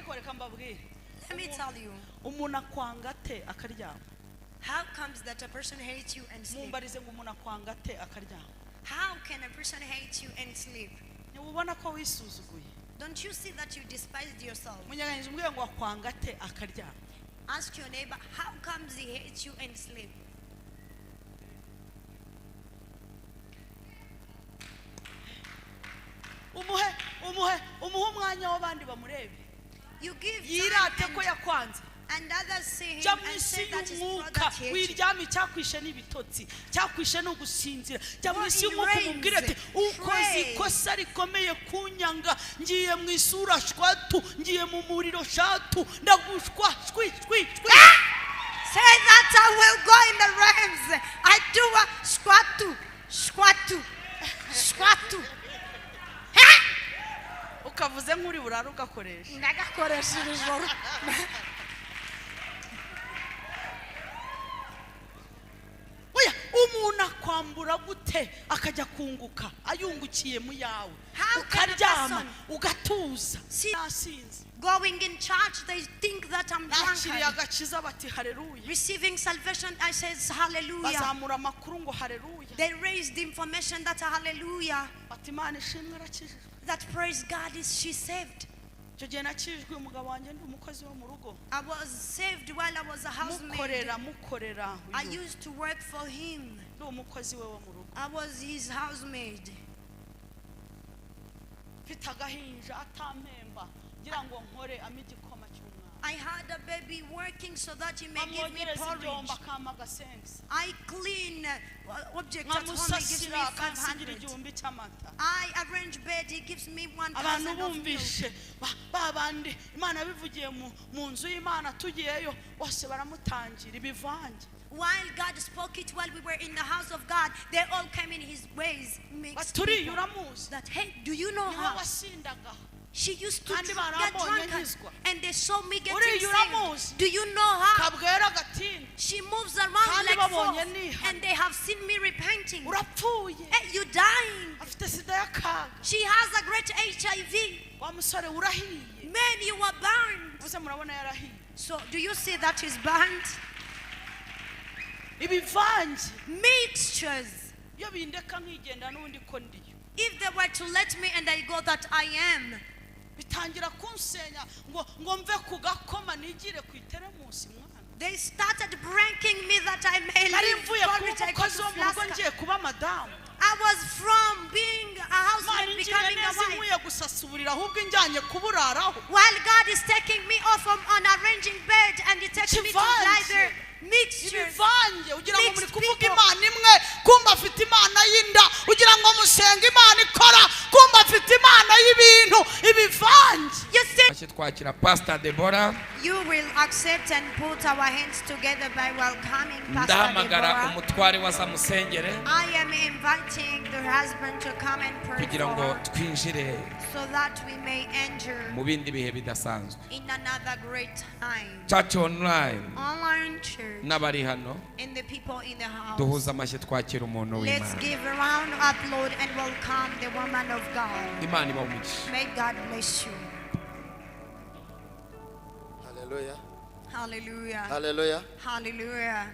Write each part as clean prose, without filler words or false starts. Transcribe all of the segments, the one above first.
Ariko reka mbabwire. Let me tell you. Umuntu akwanga ate akaryama? How comes that a person hates you and sleep? Mumbarize ngo umuntu akwanga ate akaryama? How can a person hate you and sleep? Ntiwubona ko wisuzuguye? Don't you see that you despised yourself? Munyaganyiza umbwire ngo akwanga ate akaryama? Ask your neighbor, how comes he hates you and sleep? Umuhe umuhe umuhe umwanya w'abandi bamurebe. You give Yirate time ko yakwanze. and others see him Jya mu and isi say that is y'umwuka, that he hates you. wiryame, icyakwishye n'ibitotsi, cyakwishe ni ugusinzira. Jya mu Go isi in y'umwuka rains, umubwire ati ukoze pray. Ikosa rikomeye kunyanga, ngiye mu isura shwatu, ngiye mu muriro shatu, ndagushwa shwi shwi shwi. Say that I will go in the realms. I do a squatu, squatu, squatu. Ukavuze nk'uri burara ugakoresha. Ndagakoresha iri joro. Oya, umuntu akwambura gute akajya kunguka ayungukiye mu yawe? How can a Ukaryama person ugatuza. See- Nasinze. Going in church, they think that I'm Nakiriye drunkard. agakiza bati haleluya. Receiving salvation, I says hallelujah. Bazamura amakuru ngo haleluya. They raised the information that hallelujah, Bati Imana ishimwe arakijijwe. That praise God is she saved. Icyo gihe nakijijwe umugabo wanjye ndi umukozi wo mu rugo. I was saved while I was a housemaid. Mukorera mukorera I uyu. used to work for him. Ndi umukozi we wo mu rugo. I was his housemaid. Mfite agahinja atampemba ngira ngo nkore ampe igikoma cy'umwana. I had a baby working so that he may give me Amwogereza ibyombo porridge. akampa agasensi. I clean objects at home, he gives me Nkamusasira akansigira 500. igihumbi cy'amata. I arrange bed, he gives me Abantu 1,000 of milk. bumvishe ba bandi Imana bivugiye mu nzu y'Imana tugiyeyo bose baramutangira ibivange. While God spoke it while we were in the house of God, they all came in his ways. Mixed Baturiye people. uramuzi. That, hey, do you know Niwe her? wasindaga. She used to Kandi get barambonye drunk nkizwa. and they saw me getting Uriya saved. uramuzi. Do you know her? Kabwera gatinda. She moves around Kandi like babonye forth, nihana. and they have seen me repenting. Urapfuye. Hey, you dying. Afite sida y'akaga. She has a great HIV. Wa musore urahiye. Man, you were burned. Uze murabona yarahiye. So do you see that is burned? Ibivange. Mixtures. Iyo bindeka nkigenda n'ubundi ko ndiyo. If they were to let me and I go that I am. Bitangira kunsenya ngo ngo mve ku gakoma nigire ku iteremusi mwana. They started breaking me that I may Nari leave mvuye kuba porridge. I go umukozi to wo mu rugo flask. ngiye kuba madamu. I was from being a Imana housemaid ingiriye becoming a neza wife. inkwiye gusasuburira ahubwo injyanye kuburaraho. While God is taking me off from an arranging bed and He takes me to lie there. Mixtures. Ibivange ugira ngo muri Mixed kuvuga people. Imana imwe kumva afite Imana y'inda, ugira ngo musenga Imana ikora kumva afite Imana y'ibintu. Ibivange. You think Amashyi twakira Pastor Deborah. you will accept and put our hands together by welcoming Pastor Ndahamagara Deborah. umutware wazamusengere I am inviting the husband to come and pray kugira for ngo her twinjire so that we may enter mu bindi bihe bidasanzwe. in another great time. Church online Online church n'abari hano and the people in the house. duhuze amashyi twakira umuntu Let's w'Imana. give a round applaud and welcome the woman of God. Imana ibahe umugisha. May God bless you. Haleluya. Hallelujah. Haleluya. Hallelujah.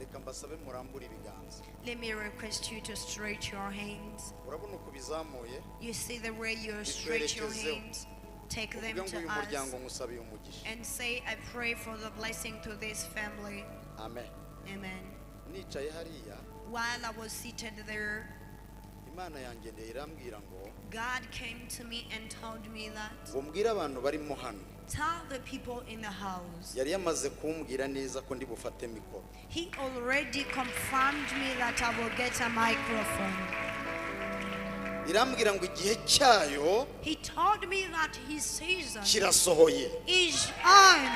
Reka mbasabe murambure ibiganza. Let me request you to stretch your hands. Urabona uko bizamuye? You see the way you stretch your Bitwerekezeho. hands. Take them Uvuge ngo to uyu us muryango ngusabiye umugisha. and say, I pray for the blessing to this family. Amen. Amen. Nicaye hariya, While I was seated there, Imana yangendeye irambwira ngo God came to me and told me that ngo mbwire abantu barimo hano. tell the people in the house. Yari yamaze kumbwira neza ko ndi bufate mikoro. He already confirmed me that I will get a microphone. Irambwira ngo igihe cyayo He told me that his season kirasohoye. is on.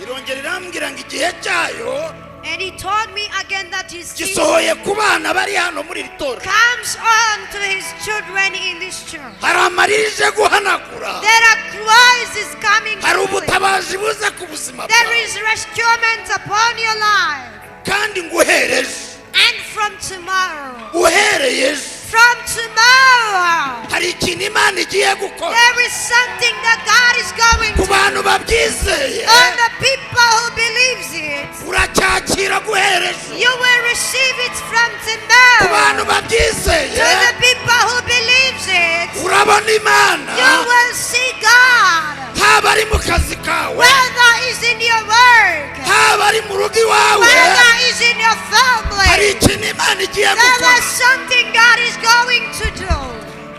Irongera irambwira ngo igihe cyayo And he told me again that his season gisohoye ku bana bari hano muri iri torero. comes on to his children in this church. Hari amarira ije guhanagura. There are cries is coming Hari to it. ubutabazi buza ku buzima There bwawe. is rescuement upon your life. Kandi nguhereje And from tomorrow, uhereye ejo from tomorrow, Hari ikintu Imana igiye gukora There is something that God is going ku to bantu babyizeye. On the people who believes it. Uracyakira guhera ejo. You will receive it from Ku bantu tomorrow. babyizeye, To the people who believes it, urabona Imana you will see God. haba ari mu kazi kawe, Whether is in your work, haba ari mu rugo iwawe, whether is in your hari family, ikintu Imana igiye there gukora. is something God is going to do.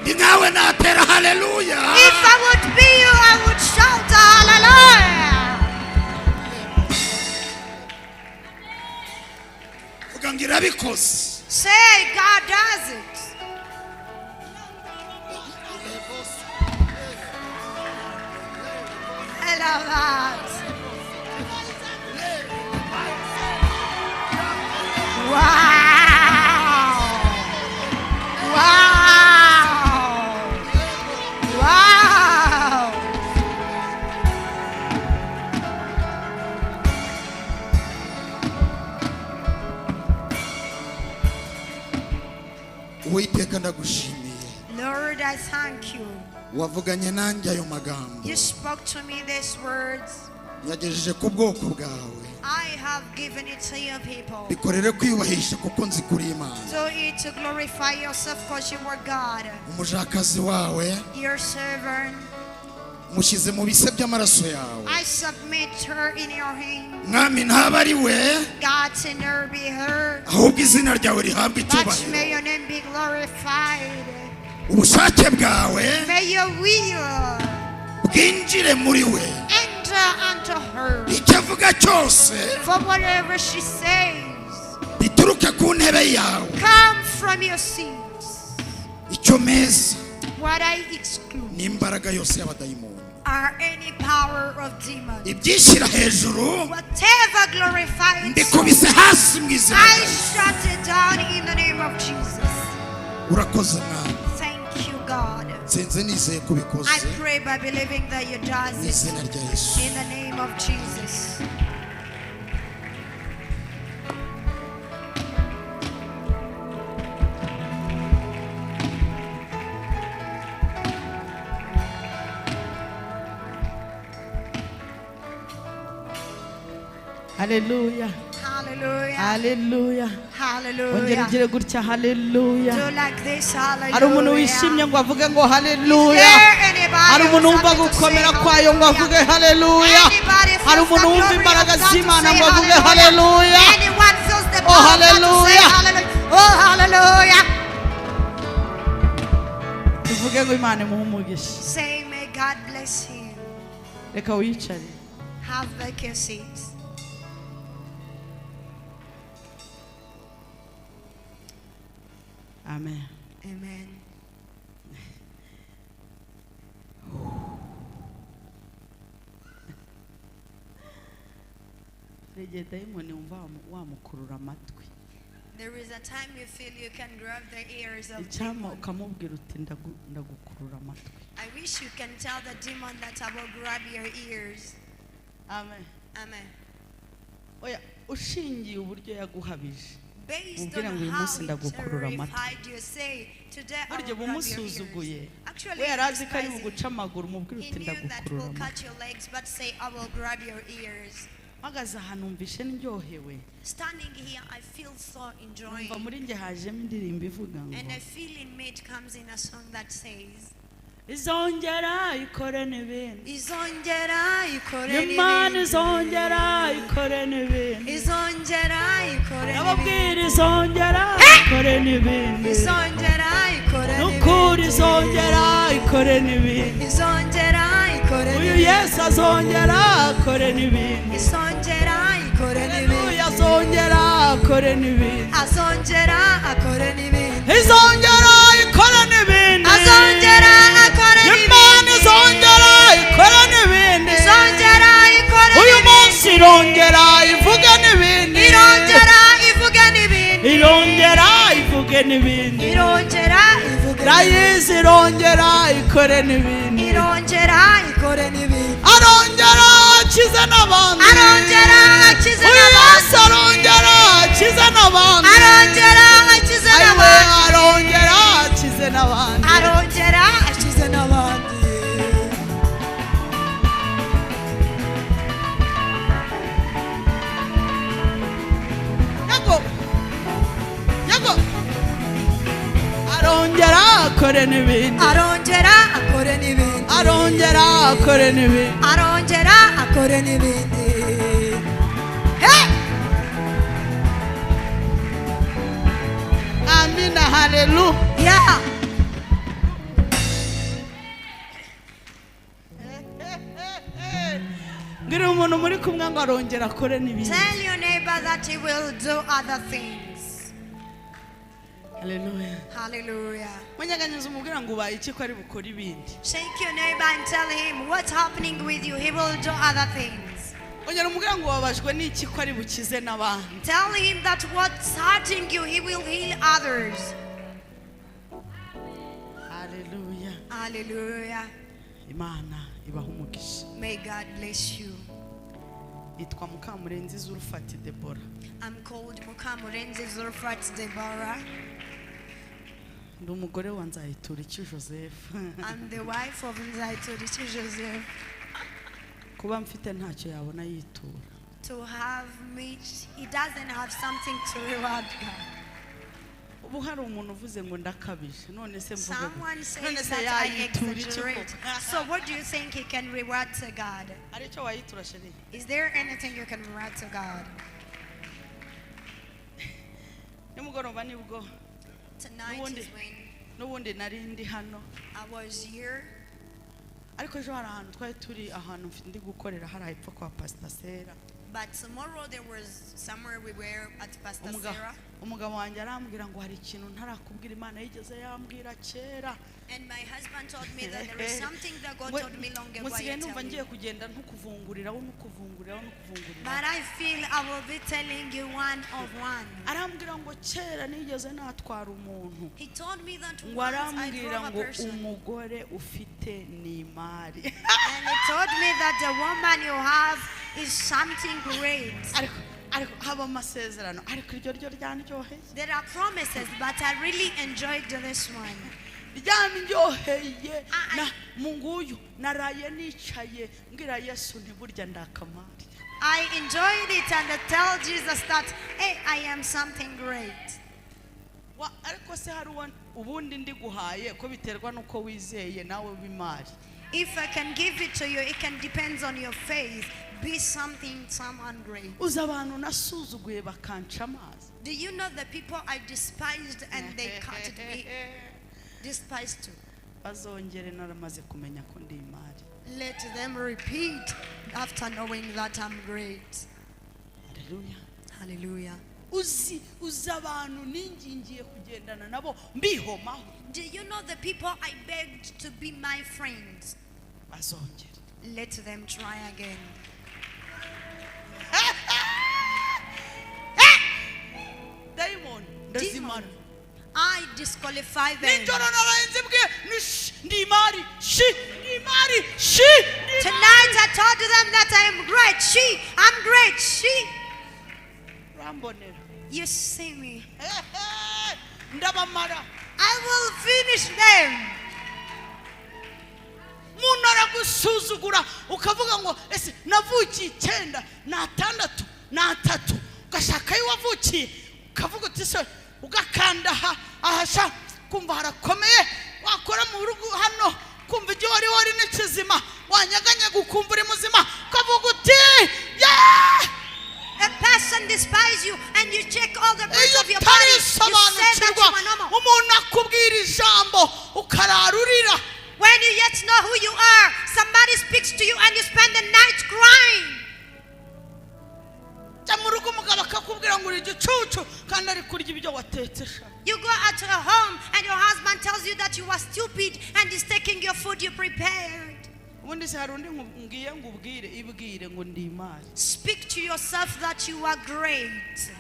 Ni nkawe natera haleluya. If I would be you, I would shout hallelujah. Vuga ngo irabikoze. Say, God does it. I love that. Wow. Wow. Wow. Uwiteka, ndagushimiye. Lord, I thank you. Wavuganye nanjye ayo magambo, You spoke to me these words. nyagejeje ku bwoko bwawe. I have given it to your people. Bikorere kwiyubahisha kuko nzi kuri Imana. Do it to glorify yourself because you are God. Umujakazi wawe Your servant, mushyize mu bise by'amaraso yawe. I submit her in your hand. Mwami, ntaba ari we, God, send her be her. ahubwo izina ryawe rihabwe But icyubahiro. may your name be glorified. Ubushake bwawe May your will bwinjire muri we. enter unto her. Icyo avuga cyose For whatever she says, bituruke ku ntebe yawe. come from your seats. Icyo meza What I exclude ni imbaraga yose y'abadayimoni, are any power of demons. ibyishyira hejuru Whatever glorifies mbikubise hasi mu izina I rya Yesu. shut it down in the name of Jesus. Urakoze, Mwami. Thank you, God. Nsenze nizeye ko ubikoze I pray by believing that you does mu it izina rya Yesu. in the name of Jesus. Haleluya. Hallelujah. Haleluya. Ongera Hallelujah. ugire gutya, haleluya. Do like this. Hari umuntu wishimye Hallelujah. ngo avuge ngo haleluya? There anybody Hari umuntu who's wumva happy to say gukomera kwayo ngo avuge hallelujah? haleluya? Anybody Hari feels umuntu the wumva glory imbaraga of God to z'Imana say ngo avuge haleluya? Anyone feels the Oh, power of God to say hallelujah. hallelujah? Oh, hallelujah. Tuvuge ngo Imana imuhe umugisha. Say, may God bless him. Reka wicare. Have back your seats. Amen. Amen. Hari igihe dayimoni wumva wamukurura amatwi. There is a time you feel you can grab the ears of Icyampa demon. ukamubwira uti ndagukurura amatwi. I wish you can tell the demon that I will grab your ears. Amen. Amen. Oya, ushingiye uburyo yaguhabije, Based mubwira on ngo uyu how munsi he ndagukurura amatwi. terrified you, say, today I Burya will grab your bumusuzuguye, ears. Actually, we yari azi ko ari he despised buguca amaguru, umubwira He uti knew that ndagukurura will amatwi. cut your legs, but say, I will grab your ears. Mpagaze ahantu numvishe ndyohewe. Standing here, I feel so enjoying. Numva muri njye hajemo indirimbo ivuga ngo And a feeling mate comes in a song that says, izongera ikore n'ibindi. Izongera ikore Imana n'ibindi. izongera ikore n'ibindi. Izongera ikore n'ibindi. Nababwira izongera ikore n'ibindi. Izongera ikore Nukuri n'ibindi. izongera ikore n'ibindi. Izongera ikore Uyu n'ibindi. Yesu azongera akore n'ibindi. Izongera ikore Haleluya, n'ibindi. azongera akore n'ibindi. Azongera akore n'ibindi. Izongera ikore n'ibindi. Azongera akore Imana n'ibindi. izongera ikore n'ibindi. Izongera ikore Uyu n'ibindi. munsi irongera ivuge n'ibindi. Irongera ivuge n'ibindi. Irongera ivuge n'ibindi. Irongera ivuge n'ibindi. Rayizi irongera ikore n'ibindi. Irongera ikore n'ibindi. Arongera akize n'abandi. Arongera akize Uyu n'abandi. Yesu arongera akize n'abandi. Arongera akize Ayiwe, n'abandi. arongera akize n'abandi. Arongera Arongera akore n'ibindi. Arongera akore n'ibindi. Arongera akore n'ibindi. Arongera akore n'ibindi. Hey! Amina, haleluya. Yeah. Mbwira umuntu muri kumwe ngo arongera akore n'ibindi. Tell your neighbor that he will do other things. Haleluya. Hallelujah. Munyeganyeza umubwira ngo ubaye iki ko ari bukore ibindi. Shake your neighbor and tell him what's happening with you. He will do other things. Ongera umubwira ngo wababajwe n'iki ko ari bukize n'abandi. Tell him that what's hurting you, he will heal others. Haleluya. Hallelujah. Imana ibaha umugisha. May God bless you. Yitwa Mukamurenzi Zulfati Debora. I'm called Mukamurenzi Zulfat Deborah. Ndi umugore wa Nzayituriki Joseph. I'm the wife of Nzayituriki Joseph. Kuba mfite ntacyo yabona yitura. To have me, he doesn't have something to reward God. Ubu hari umuntu uvuze ngo ndakabije none se mvuge Someone none says se that I yayitura iki exaggerate. koko? So what do you think he can reward to God? Aricyo wayitura sheri. Is there anything you can reward to God? Nimugoroba nibwo Tonight is when n'ubundi nari ndi hano. I was here. Ariko ejo hari ahantu twari turi ahantu ndi gukorera hari hepfo kwa Pastor Sera. But tomorrow there was somewhere we were at Pastor Sarah. Umugabo wanjye arambwira ngo hari ikintu ntarakubwira Imana yigeze yambwira kera. And my husband told me that there is something that God told me long ago. Musigaye numva ngiye kugenda ntukuvunguriraho ntukuvunguriraho ntukuvunguriraho. But I feel I will be telling you one of one. Arambwira ngo kera nigeze natwara umuntu. He told me that ngo once I arambwira drove a ngo person. umugore ufite ni imari. And he told me that the woman you have is something great. Ariko haba amasezerano ariko iryo ryo ryanryoheye. There are promises, but I really enjoyed this one. Ryanryoheye na munguyu naraye nicaye mbwira Yesu nti burya ndakamari. I enjoyed it and I tell Jesus that, hey, I am something great. Ariko se hari ubundi ndi guhaye ko biterwa nuko wizeye nawe w'imari. If I can give it to you, it can depends on your faith. Be something, someone great. Uzi abantu nasuzuguye bakanca amazi. Do you know the people I despised and they cut me? Despised too. Bazongere naramaze kumenya ko ndi imari. Let them repeat after knowing that I'm great. Hallelujah. Hallelujah. Uzi abantu ningingiye kugendana nabo mbihomaho. Do you know the people I begged to be my friends? Bazongere. Let them try again. Demon, ndazimara. I disqualify them. Nijoro narayenze bwe ndi imari shi ndi imari shi. Tonight I told them that I am great. She, I'm great. She. Rambonera. You see me. Ndabamara. I will finish them. Umuntu aragusuzugura ukavuga ngo ese navukiye 9 na 6 na 3 ugashaka ayo wavukiye ukavuga uti se ugakanda ahasha kumva harakomeye wakora mu rugo hano kumva igihe wari wari n'ikizima wanyaganya gukumva uri muzima ukavuga uti yeah! A person despises you and you check all the parts of your body. You say that you are normal. Umuntu akubwira ijambo ukararurira. When you yet know who you are, somebody speaks to you and you spend the night crying. You go out to a home and your husband tells you that you are stupid and is taking your food you prepared. Speak to yourself that you are great.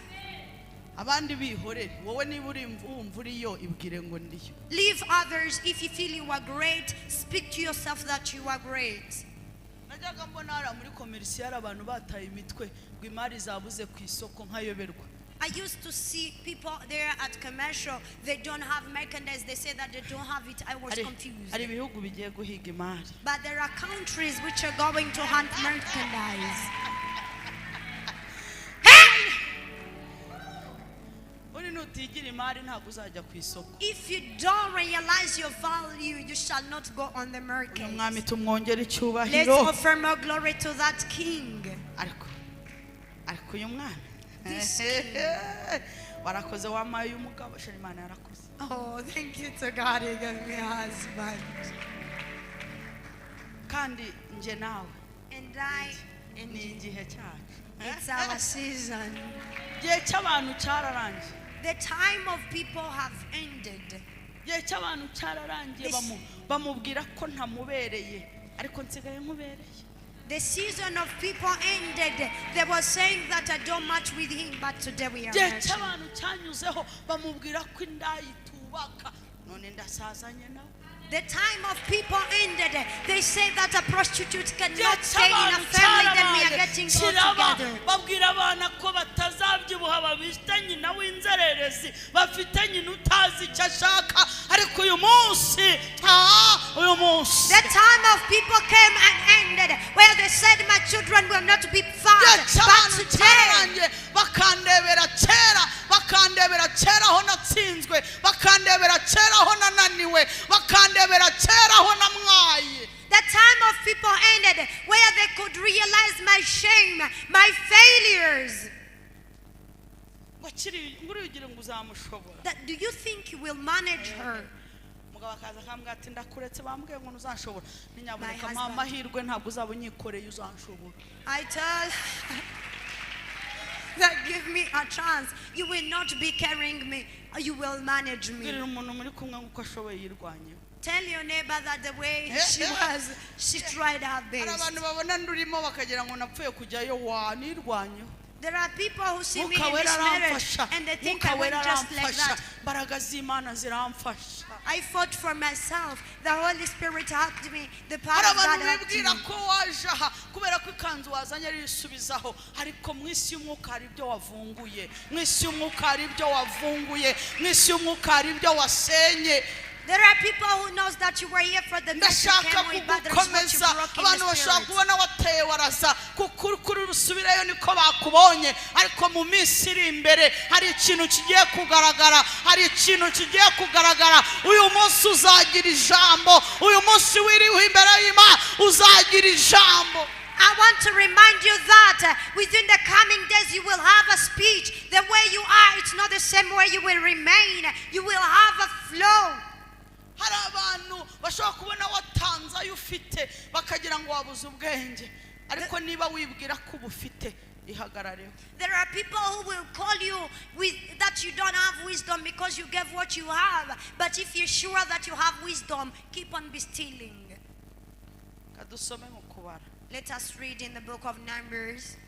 Leave others. If you feel you are great, speak to yourself that you are great. I used to see people there at commercial. They don't have merchandise. They say that they don't have it. I was confused. But there are countries which are going to hunt merchandise. Hey! Nutigira imari ntabwo uzajya ku isoko. If you don't realize your value, you shall not go on the market. Uyu mwami tumwongere Let's icyubahiro. Offer more glory to that king. Ariko ariko uyu mwana This warakoze wamaye umugabo shira Imana yarakoze. Oh, thank you to God, he gave me a husband. Kandi nje nawe And I and ni you. igihe cyacu. It's our season. Igihe cy'abantu cyararangiye. The time of people have ended. Igihe cy'abantu cyararangiye bamubwira ko ntamubereye ariko nsigaye nkubereye. The season of people ended. They were saying that I don't match with him, but today we are Igihe matching. cy'abantu cyanyuzeho bamubwira ko inda itubaka none ndasazanye nawe. The time of people ended. They say that a prostitute Igihe cannot stay in a cy'abantu family, then we are cyarabaye getting all kiraba together. babwira abana ko batazabyibuha babifite nyina w'inzererezi bafite nyina utazi icyo ashaka ariko uyu munsi uyu munsi. The time of people came and ended where they said my children will not be fat. Igihe But cy'abantu today, cyararangiye bakandebera kera bakandebera kera aho natsinzwe bakandebera kera aho nananiwe bakandebera kera aho namwaye. The time of people ended where they could realize my shame, my failures. Ngo akiri ngo urugire ngo uzamushobora. That, do you think you will manage her? Umugabo akaza akambwira ati ndakuretse bambwiye ngo ntuzanshobora. Ninyaboneka My mpa husband. amahirwe ntabwo uzaba unyikoreye uzanshobora. I tell that give me a chance. You will not be carrying me. You will manage me. Bwirira umuntu muri kumwe nk'uko ashoboye yirwanyeho. Tell your neighbor that the way she was, she tried her Hari best. abantu babona ndurimo bakagira ngo napfuye kujyayo wa nirwanyeho. There are people who see me in Mwuka wera this marriage aramfasha. and they think Mwuka I went wera just like aramfasha. that. Imbaraga z'Imana ziramfasha. I fought for myself. The Holy Spirit helped me. The power Hari of God abantu helped bibwira me. ko waje aha kubera ko ikanzu wazanye ariyo isubizaho ariko mu isi y'umwuka hari ibyo wavunguye mu isi y'umwuka hari ibyo wavunguye mu isi y'umwuka hari ibyo wasenye. There are people who knows that you were here for the message you Ndashaka came with, but there is what you kugukomeza broke in abantu the bashobora spirit. kubona wateye waraza kuko kuri rusubireyo niko bakubonye ariko mu minsi iri imbere hari ikintu kigiye kugaragara hari ikintu kigiye kugaragara uyu munsi uzagira ijambo uyu munsi wiriwe imbere y'Imana uzagira ijambo. I want to remind you that within the coming days you will have a speech. The way you are, it's not the same way you will remain. You will have a flow. Hari abantu bashobora kubona watanze ayo ufite bakagira ngo wabuze ubwenge ariko niba wibwira ko ubufite ihagarareho. There are people who will call you with that you don't have wisdom because you gave what you have. But if you're sure that you have wisdom, keep on be stealing. Kadusome mu kubara. Let us read in the book of Numbers.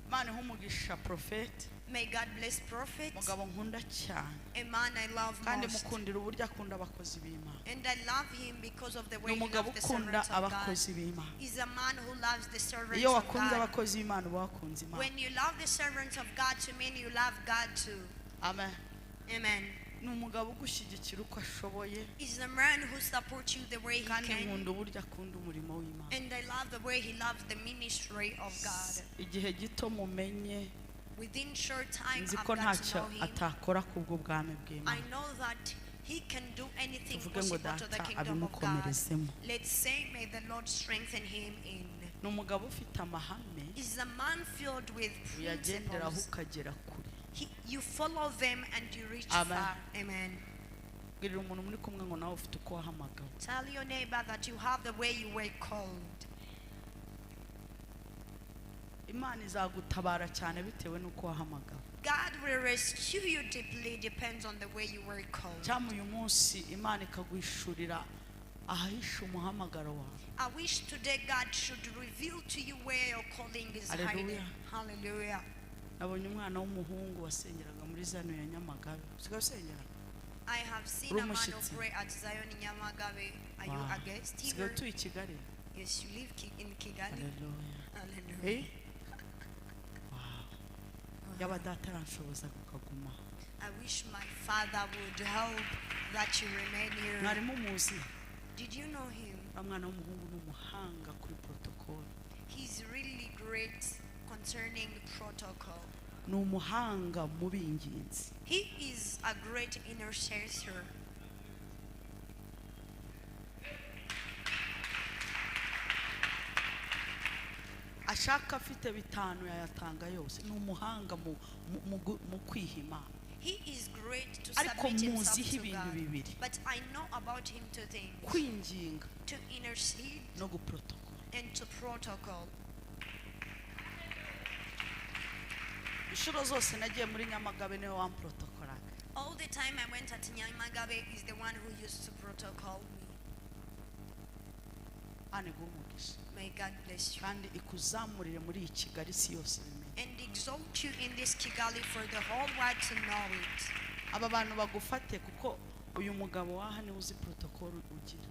Imana ihe umugisha prophet. May God bless prophet, Mugabo nkunda cyane a man I love kandi most. mukundira uburyo akunda abakozi b'Imana. And I love him because of the Ni way he umugabo loves the ukunda servants of God. abakozi b'Imana. He's a man who loves the servants Iyo of wakunze God. abakozi b'Imana uba wakunze Imana. When you love the servants of God, to mean you love God too. Amen. Amen. Ni umugabo ugushyigikira uko ashoboye He's a man who supports you the way he kandi can. nkunda uburyo akunda umurimo w'Imana. And I love the way he loves the ministry of God. Igihe gito mumenye Within short time, nzi I've ko got to ntacyo know him. atakora kubw'ubwami I bw'Imana. know that he can do anything Tuvuge ngo possible to the data kingdom of God. abimukomerezemo. Let's say, may the Lord strengthen him in. Ni umugabo ufite amahame He's a man filled with uyagenderaho principles. ukagera kure. You follow them and you reach Amen. far. Amen. Bwirira umuntu muri kumwe ngo nawe ufite uko wahamagawe. Tell your neighbor that you have the way you were called. Imana izagutabara cyane bitewe n'uko wahamagawe. God will rescue you deeply, depends on the way you were called. Cyangwa uyu munsi Imana ikaguhishurira ahahisha umuhamagaro wawe. I wish today God should reveal to you where your calling is hiding. Hallelujah. Hallelujah. Nabonye umwana w'umuhungu wasengeraga muri zano ya Nyamagabe. Usigaye usengera? I have seen Uri a man who umushyitsi? pray at Zion in Nyamagabe. Are you Wow. a guest Usigaye here? utuye i Kigali? Yes, you live in Kigali. Hallelujah. Hallelujah. Eh? Wow. Yaba data aranshoboza kukaguma. I wish my father would help that you remain here. Mwari mumuzi? Did you know him? Uriya mwana w'umuhungu ni umuhanga kuri protocol. He's really great concerning protocol. Ni umuhanga mu binginzi. He is a great intercessor. Ashaka afite bitanu yayatanga yose. Ni umuhanga mu kwiha Imana. He is great to Ariko submit himself muziho to ibintu God. bibiri. But I know about him two things: Kwinginga to intercede no guprotocol. and to protocol. Inshuro zose nagiye muri Nyamagabe niwe wamprotokoraga. All the time I went at Nyamagabe is the one who used to protocol me. Imana iguhe umugisha. May God bless you Kandi ikuzamurire muri iyi Kigali si yose ibimenye. and exalt you in this Kigali for the whole world to know it. Aba bantu bagufate kuko uyu mugabo waha niwe uzi protocol ugira.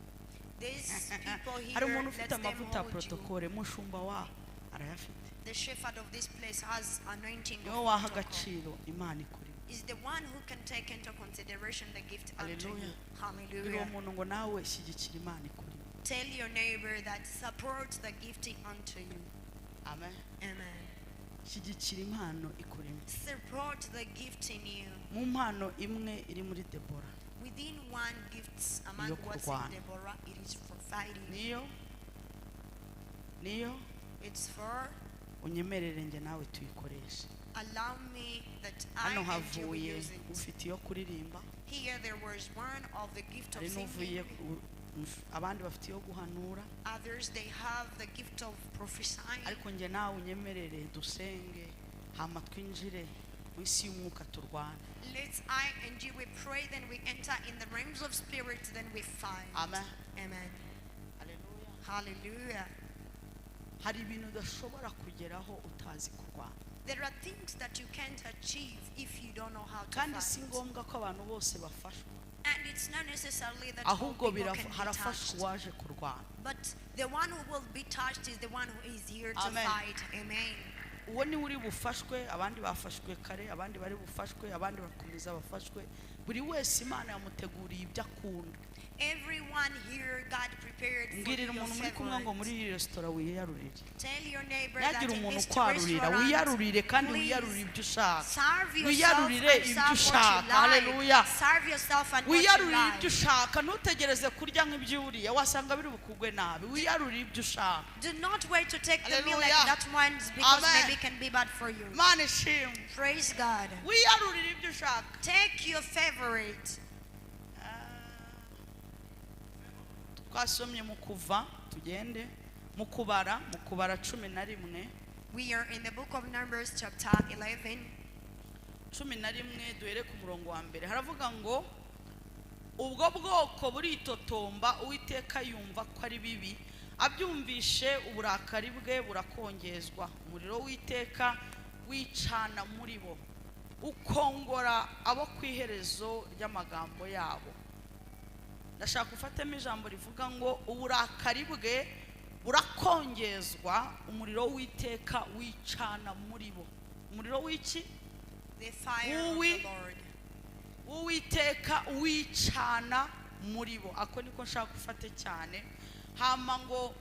These people here, Hari umuntu ufite let them amavuta ya hold you. protocol, mushumba wa arayafite. The shepherd of this place has anointing Niwe of waha protocol. agaciro Imana ikurimo. Is the one who can take into consideration the gift unto you. Hallelujah. Bwira uwo Hallelujah. muntu ngo nawe shyigikira Imana ikurimo. Tell your neighbor that support the gifting unto you. Amen. Amen. Shyigikira impano ikurimo. Support the gift in you. Mu mpano imwe iri muri Deborah. Within one gift among Niyo what's in kurwana. Deborah, it is for fighting. Niyo It's for unyemerere njye nawe tuyikoreshe. allow me that I Hano and you will havuye use it. ufite iyo kuririmba. Here there was one of the gift of Hari n'uvuye singing. abandi bafite iyo guhanura. Others they have the gift of prophesying. Ariko njye nawe unyemerere dusenge hama twinjire mu isi y'umwuka turwane. Let's I and you we pray, then we enter in the realms of spirit, then we fight. Amen. Amen. Hallelujah. Hallelujah. Hari ibintu udashobora kugeraho utazi kurwana. There are things that you can't achieve if you don't know how to Kandi si fight. ngombwa ko abantu bose bafashwa. And it's not necessarily that all Ahubwo people can be harafashwa touched. uwaje kurwana. But the one who will be touched is the one who is here to Amen. fight. Amen. Uwo niwe uri bufashwe, abandi bafashwe kare, abandi bari bufashwe, abandi bakomeza bafashwe. Buri wese Imana yamuteguriye ibyo akunda. Everyone here, God prepared for Mbwirira your umuntu muri kumwe ngo muri favorite. iyi resitora wiyarurire. Tell your neighbor that Ntihagire in umuntu this ukwarurira, restaurant, wiyarurire kandi please wiyarurire ibyo ushaka. serve yourself Wiyarurire and ibyo serve what you ushaka. like. Hallelujah. Serve yourself and what you Wiyarurire like. ibyo ushaka, ntutegereze kurya nk'ibyuriye, wasanga biri bukugwe nabi. Wiyarurire ibyo ushaka. Do not wait to take the meal like Hallelujah. that one's because Amen. maybe it can be bad for you. Imana ishimwe. Praise God. Wiyarurire ibyo ushaka. Take your favorite. Twasomye mu kuva, tugende mu kubara, mu kubara 11. We are in the book of Numbers chapter 11. 11 duhere ku murongo wa mbere. Haravuga ngo ubwo bwoko buritotomba, Uwiteka yumva ko ari bibi, abyumvishe uburakari bwe burakongezwa, umuriro w'Uwiteka wicana muri bo, ukongora abo ku iherezo ry'amagambo yabo. Ndashaka ufatemo ijambo rivuga ngo uburakari bwe burakongezwa, umuriro w'Uwiteka wicana muri bo. Umuriro w'iki? The fire of the Lord. Uwiteka wicana muri bo. Ako niko nshaka ufate cyane. Hama ngo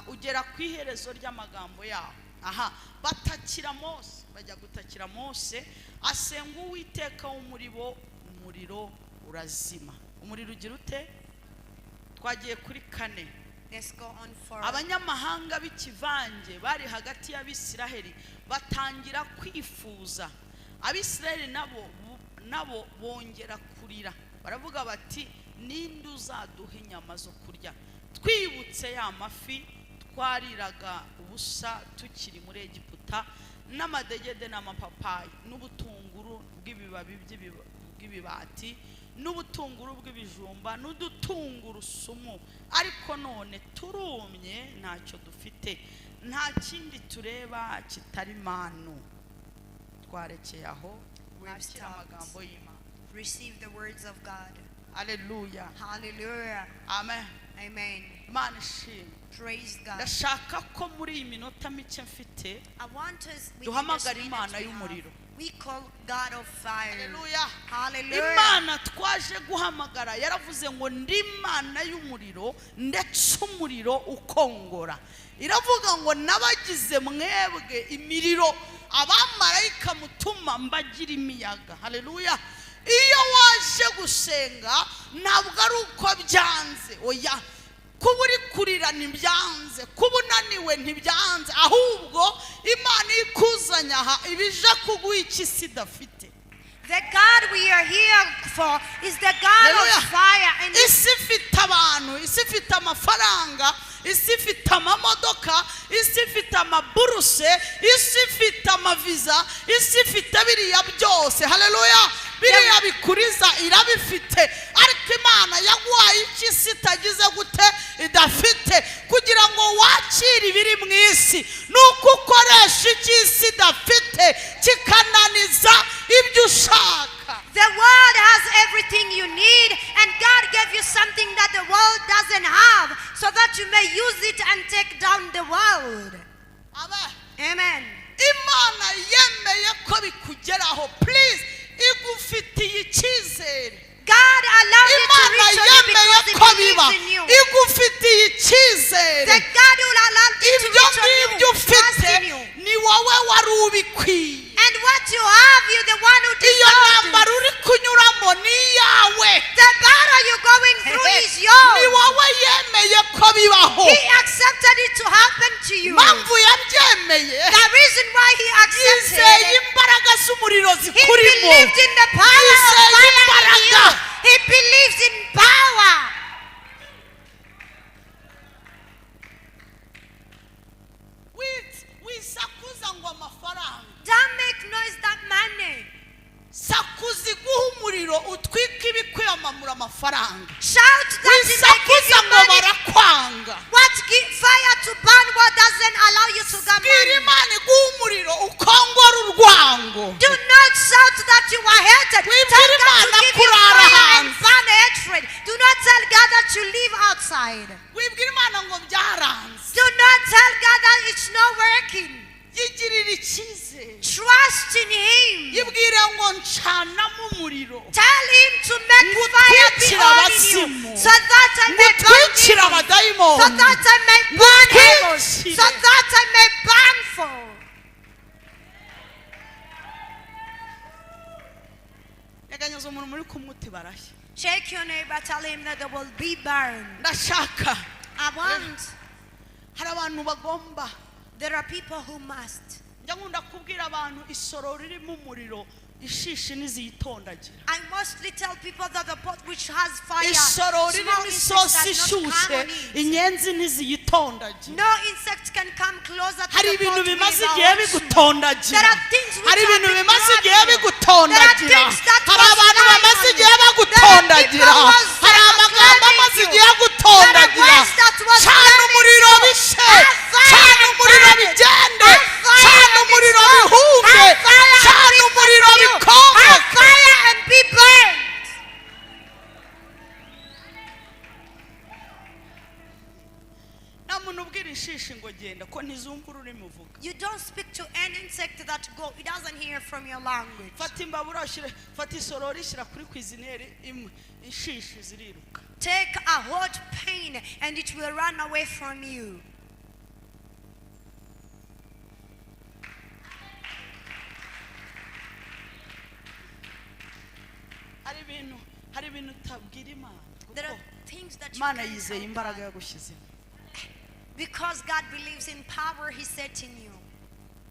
ugera ku iherezo ry'amagambo yabo. Aha batakira Mose, bajya gutakira Mose, asenga Uwiteka wo muri bo, umuriro urazima. Umuriro ugira ute? Twagiye kuri 4. Let's go on for Abanyamahanga b'ikivange bari hagati y'Abisiraheli batangira kwifuza. Abisiraheli nabo bongera kurira, baravuga bati ninde uzaduha inyama zo kurya? Twibutse ya mafi twariraga ubusa tukiri muri Egiputa, n'amadegede n'amapapayi, n'ubutunguru bw'ibibabi bw'ibibati, n'ubutunguru bw'ibijumba, n'udutungurusumu, ariko none turumye ntacyo dufite, nta kindi tureba kitari manu. Twarekeye aho. Mwakira amagambo y'Imana. Receive the words of God. Hallelujah. Hallelujah. Amen. Amen. Imana ishimwe. Praise God. Ndashaka ko muri iyi minota mike mfite I want us duhamagare Imana y'umuriro. We call God of fire. Haleluya. Hallelujah. Imana twaje guhamagara yaravuze ngo ndi Imana y'umuriro ndetse umuriro ukongora. Iravuga ngo nabagize mwebwe imiriro, abamarayika mutuma mbagira imiyaga. Haleluya. Iyo waje gusenga ntabwo ari uko byanze, oya. Kuba uri kurira ntibyanze, kuba unaniwe ntibyanze, ahubwo Imana ikuzanya aha ibije kuguha iki isi idafite. The God we are here for is the God of fire. And Isi ifite abantu, isi ifite amafaranga, isi ifite amamodoka, isi ifite amaburuse, isi ifite amaviza, isi ifite biriya byose. Haleluya. Biriya bikuriza irabifite, ariko Imana yaguhaye iki isi itagize gute idafite, kugira ngo wakire ibiri mu isi. Nuko ukoresha iki isi idafite kikananiza ibyo ushaka. The world has everything you need, and God gave you something that the world doesn't have, so that you may use it and take down the world. Amen. Amen. Imana yemeye ko bikugeraho, please, igufitiye icyizere. God allowed it to Imana reach on you yemeye because He ko biba, believes in you. igufitiye icyizere. The God who allowed it to Ibyo reach on ngibyo you trusts ufite in you. ni wowe wari ubikwiye. And what you have, you're the one who Iyo deserves ntambara it. uri kunyuramo ni iyawe. The battle you're going through is Ni yours. wowe yemeye ko bibaho. He accepted it to happen to you. Impamvu yabyemeye, The reason why He accepted yizeye it, imbaraga z'umuriro He zikurimo. believed in the power of Yizeye fire in you. imbaraga. He believes in power. Wisakuza ngo amafaranga. Don't make noise that money. Sakuza iguha umuriro utwike ibikwiyamamura amafaranga. Shout that it may give Wisakuza you ngo money. barakwanga. What give fire to burn what doesn't allow you to get Bwira money? Imana iguha umuriro ukongora urwango. Do not shout that you are hated. Wibwira Tell God to Imana give you kurara fire and hanze. burn hatred. Do not tell God that you live outside. Wibwira Imana ngo byaranze. Do not tell God that it's not working. Yigirire icyizere. Trust in Him. Yibwire ngo ncanamo umuriro. Tell Him to make fire be Ngutwikire on in you, abazimu. so that I may burn Ngutwikire evil. So abadayimoni. that I may burn evil. Ngutwikire. So that I may burn for. Nyeganyeza umuntu muri kumwe uti barashya. Shake your neighbor, tell him that they will be burned. Ndashaka. I want. Hari abantu bagomba. There are people who must. Njya nkunda kubwira abantu isoro ririmo umuriro ishishi ntiziyitondagira. I mostly tell people that the pot which has fire, Isoro small ririmo insects isosi does not come ishyushye on it. inyenzi ntiziyitondagira. No insect can come closer to Hari the ibintu pot bimaze with igihe our soup. bigutondagira. There are things which Hari have ibintu been bimaze igihe grabbing you. bigutondagira. There are things that Hari was abantu lying bamaze on you. igihe There are bagutondagira. people who was Hari amagambo claiming amaze you. igihe agutondagira. There are words that was Cana claiming umuriro you. bishe. Have fire Cana and umuriro burn it. bigende. Have fire Cana and umuriro explode. bihunge. Have fire and Cana be umuriro consumed. bikongoke. Have fire and be burned. Nta muntu ubwira ishishi ngo genda ko ntizumva ururimi uvuga. You don't speak to an insect that go. It doesn't hear from your language. Fata imbabura ushyire, fata isorori ishyira kuri kwizineri imwe, inshishi ziriruka. Take a hot pain and it will run away from you. Hari ibintu utabwira Imana. There Kuko are things that you Imana can't yizeye tell imbaraga God. yagushyizemo. Because God believes in power He set in you.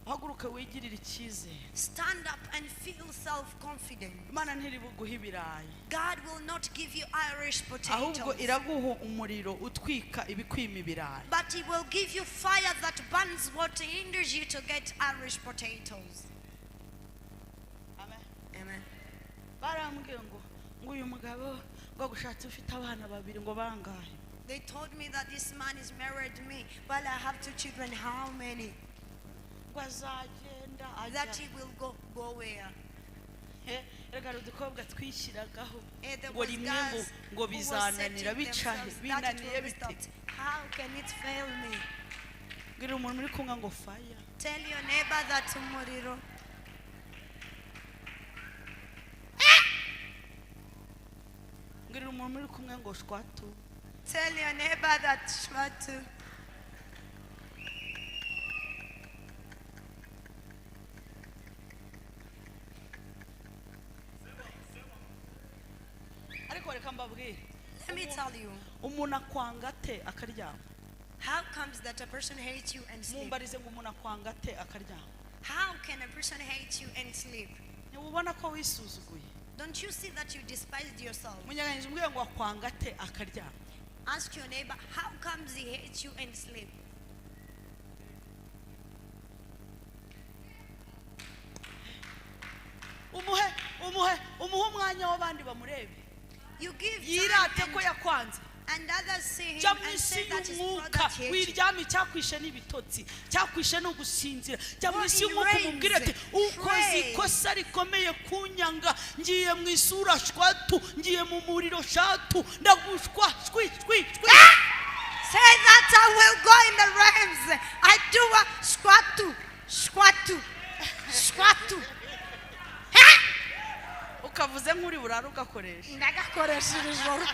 Uhaguruke wigirire icyizere. Stand up and feel self-confident. Imana ntiri buguhe ibirayi. God will not give you Irish Ahubwo potatoes. iraguha umuriro utwika ibikwima ibirayi. But He will give you fire that burns what hinders you to get Irish potatoes. Amen. Amen. Barambwiye ngo uyu mugabo ngo agushatse ufite abana babiri ngo bangahe. They told me that this man is married to me while I have 2 children. How many? Ngo azagenda ajya. That he will go where? Reka udukobwa twishyiragaho There ngo was rimwe ngo girls ngo who was bizananira setting bicaye themselves that it binaniye will be bite. stopped. How can it fail me? Bwira umuntu muri kumwe ngo fire. Tell your neighbor that umuriro. Mbwirira umuntu muri kumwe ngo shwatu. Tell your neighbor that shwatu. Ariko reka mbabwire. Let me tell you. Umuntu akwanga ate akaryama? How comes that a person hates you and sleep? Mumbarize ngo umuntu akwanga ate akaryama? How can a person hate you and sleep? Ntubona ko wisuzuguye? Don't you see that you despised yourself? Munyeganyeze umbwire ngo akwanga ate akaryama. Ask your neighbor, how comes he hates you and sleep? Umuhe umuhe umuhe umwanya w'abandi bamurebe. You give time Yirate ko and, yakwanze. and others see him Jya mu and isi say that his y'umwuka brother hates you. wiryame, icyakwishe n'ibitotsi, cyakwishe ni ugusinzira. Jya mu Go isi in y'umwuka rains, umubwire ati ukoze pray. Ikosa rikomeye kunyanga, ngiye mu isura shwatu, ngiye mu muriro shatu, ndagushwa shwi shwi shwi. Say that I will go in the realms. I do a squatu, squatu, squatu. Ukavuze nk'uri burare ugakoresha. Ndagakoresha iri joro.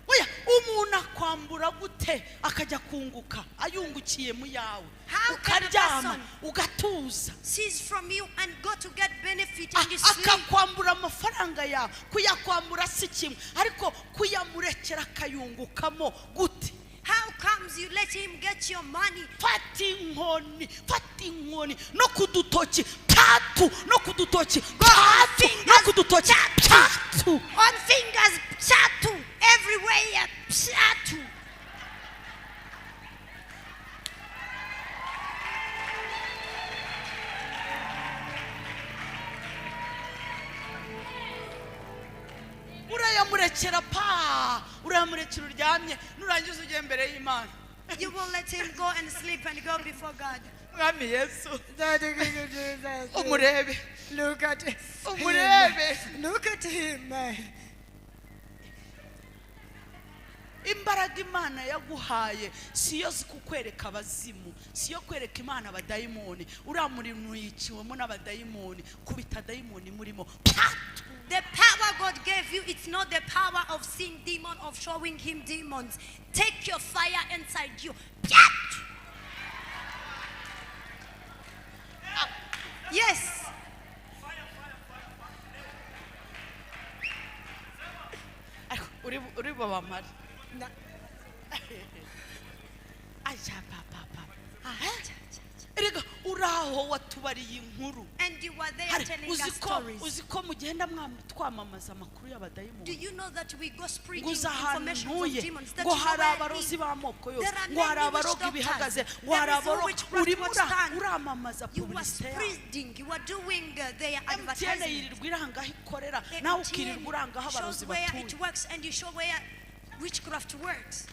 Oya, umuntu akwambura gute akajya kunguka ayungukiye mu yawe? How can a Ukaryama person ugatuza. seize from you and go to get benefit and you sleep? Akakwambura amafaranga yawe, kuyakwambura si kimwe, ariko kuyamurekera akayungukamo gute? How comes you let him get your money? Fata inkoni, fata inkoni no ku dutoki tatu, no ku dutoki tatu, no ku dutoki tatu. On fingers, chatu, everywhere, chatu. Urayamurekera pa, urayamurekera uryamye, nurangiza ujye imbere y'Imana. You will let him go and sleep and go before God. Mwami Yesu, umurebe. Look at him. Umurebe. Look at him. Imbaraga Imana yaguhaye si yo kukwereka abazimu, si yo kwereka Imana abadayimoni. Uriya murimo yiciwemo n'abadayimoni, kubita dayimoni murimo. Patu! The power God gave you, it's not the power of seeing demon, of showing him demons. Take your fire inside you. Piat! Yes. Ariko uri bubamare. Aja pa pa pa. Erega uraho watubariye inkuru. And you were there Hari, telling uzi us ko stories. Uzi ko mugenda twamamaza amakuru Do y'abadayimoni, you know that we go ngo spreading uzi ahantu information of ntuye, demons? That ngo you know hari where I abarozi live? b'amoko yose, There are ngo hari many witch abaroga doctors. ibihagaze, ngo hari There is no abaroga witchcraft urimo what's done. uramamaza You were publicité yabo. spreading, you were doing their MTN advertisement. yirirwa iranga aho ikorera, nawe ukirirwa uranga aho shows abarozi where batuye. it works and you show where witchcraft works.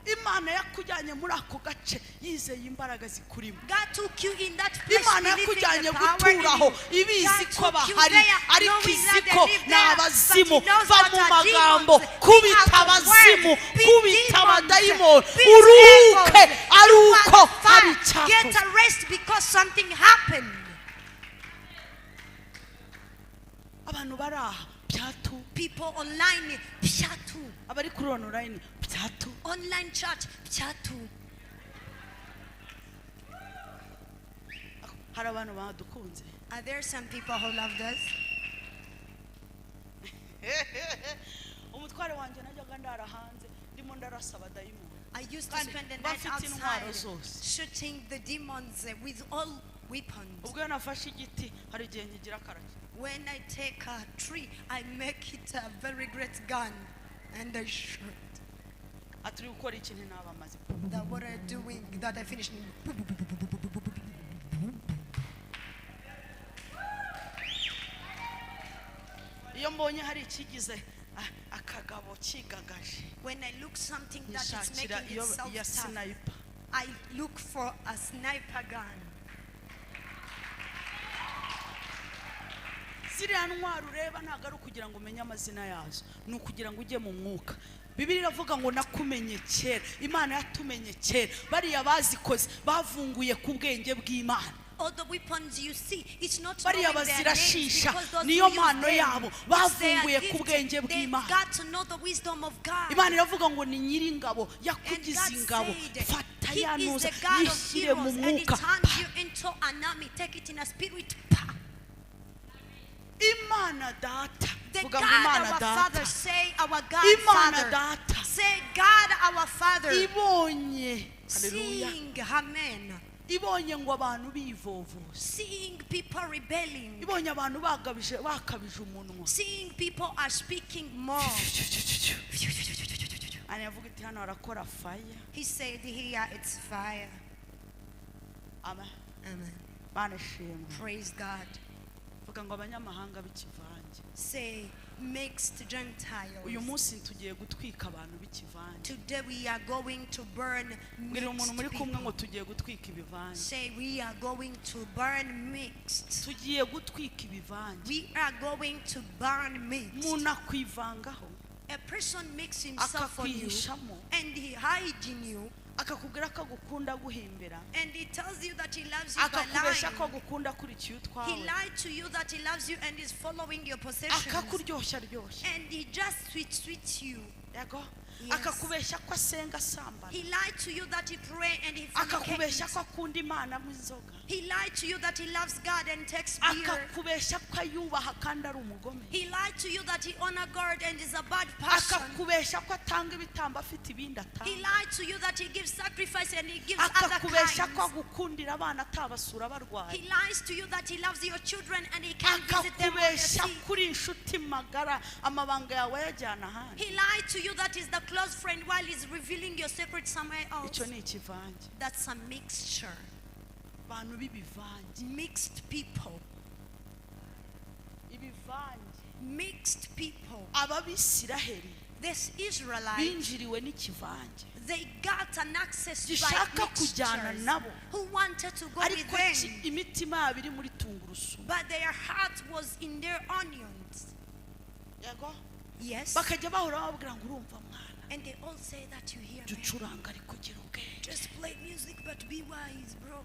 Imana yakujyanye muri ako gace yizeye imbaraga zikurimo. God took you in that place Imana believing yakujyanye the power in guturaho you. ibizi God ko took you bahari, there ariko knowing izi that they ko live ni there, but abazimu. he knows Va what mu are magambo, demons. Be kubita out of abazimu, words. Be kubita demons. abadayimoni, Be uruhuke devils. ari You are uko the hari fire. Get icyakozwe. a rest because something happened. Abantu bari aha byatu. People online, pyatu. Abari kuri online byatu. Online church, pyatu. Hari abantu badukunze. Are there some people who loved us? Umutware wanjye najyaga ndara hanze ndimo ndarasa abadayimoni. I used to Kandi spend the night bafite intwaro outside zose. shooting the demons with all weapons. Ubwo iyo nafashe igiti hari igihe nkigira karake. When I take a tree, I make it a very great gun and I shoot. Ati uri gukora iki ntinabamaze. That what I'm doing, that I finish. Iyo mbonye hari ikigize akagabo kigagaje, When I look something that is nishakira making iyo itself iya tough, sniper. I look for a sniper gun. Ziriya ntwaro ureba ntabwo ari ukugira ngo umenye amazina yazo, ni ukugira ngo ujye mu mwuka. Bibiliya iravuga ngo nakumenye kera, Imana yatumenye kera. Bariya bazikoze bavunguye ku bwenge bw'Imana. All the weapons you see, it's not Bariya knowing their names bazirashisha, because those niyo who use mpano them, yabo, it's their bavumbuye ku gift. bwenge They've bw'Imana. got to know the wisdom of God. Imana iravuga ngo ni nyiringabo And yakugize God ingabo said, fata He ya is ntuza the God of yishyire mu heroes, and He mwuka. turns you into an army. Take it in a spirit. Pa. Imana data The vuga ngo God Imana our data Father, say our God Imana Father. data Say God our Father. Ibonye haleluya Sing amen. Ibonye ngo abantu bivovose Seeing people rebelling. Ibonye abantu bagabije bakabije umunwa Seeing people are speaking more. Aravuga iti hano harakora fire. He said here it's fire. Amen. Amen. Mana ishimwe. Praise God. Vuga ngo abanyamahanga b'ikivange. Say mixed Gentiles. Uyu munsi tugiye gutwika abantu b'ikivange. Today we are going to burn Mbwira umuntu mixed muri kumwe people. ngo tugiye gutwika ibivange. Say we are going to burn mixed. Tugiye gutwika ibivange. We are going to burn mixed. Umuntu akwivangaho. A person makes himself on you Akakwihishamo. and he hides in you Akakubwira ko agukunda aguhimbira. and he tells you that he loves you by Akakubesha ko lying. agukunda akurikiye He utwawe. lied to you that he loves you and is following your possessions. Akakuryoshya ryoshya. And he just sweet sweet you. Yego. Yes. Akakubesha ko asenga asambana. He lied to you that he pray and he Akakubesha fornicates. ko akunda Imana anywa inzoga. He lied to you that he loves God and takes beer. Akakubesha ko ayubaha kandi ari umugome. He lied to you that he honor God and is a bad person. Akakubesha ko atanga ibitambo afite ibindi He atanga. lied to you that he gives sacrifice and he gives other Akakubesha ko kinds. agukundira abana atabasura barwaye. He lies to you that he loves your children and he can't visit them when they're Akakubesha sick. kuri inshuti magara amabanga yawe ayajyana ahandi. He lied to you that he's the close friend while he's revealing your secret somewhere else. Icyo ni ikivange. That's a mixture. Abantu b'ibivange. Mixed people. Ibivange. Mixed people. Ababisiraheli This Israelite, binjiriwe n'ikivange. they got an access by Gishaka kujyana mixtures nabo. who wanted to go with Ariko them, imitima yabo iri muri tungurusumu. but their heart was in their onions. Yego. Yes. Bakajya bahora bababwira ngo urumva mwana. And they all say that you hear Jya man. ucuranga ariko gira ubwenge. Just play music, but be wise, bro.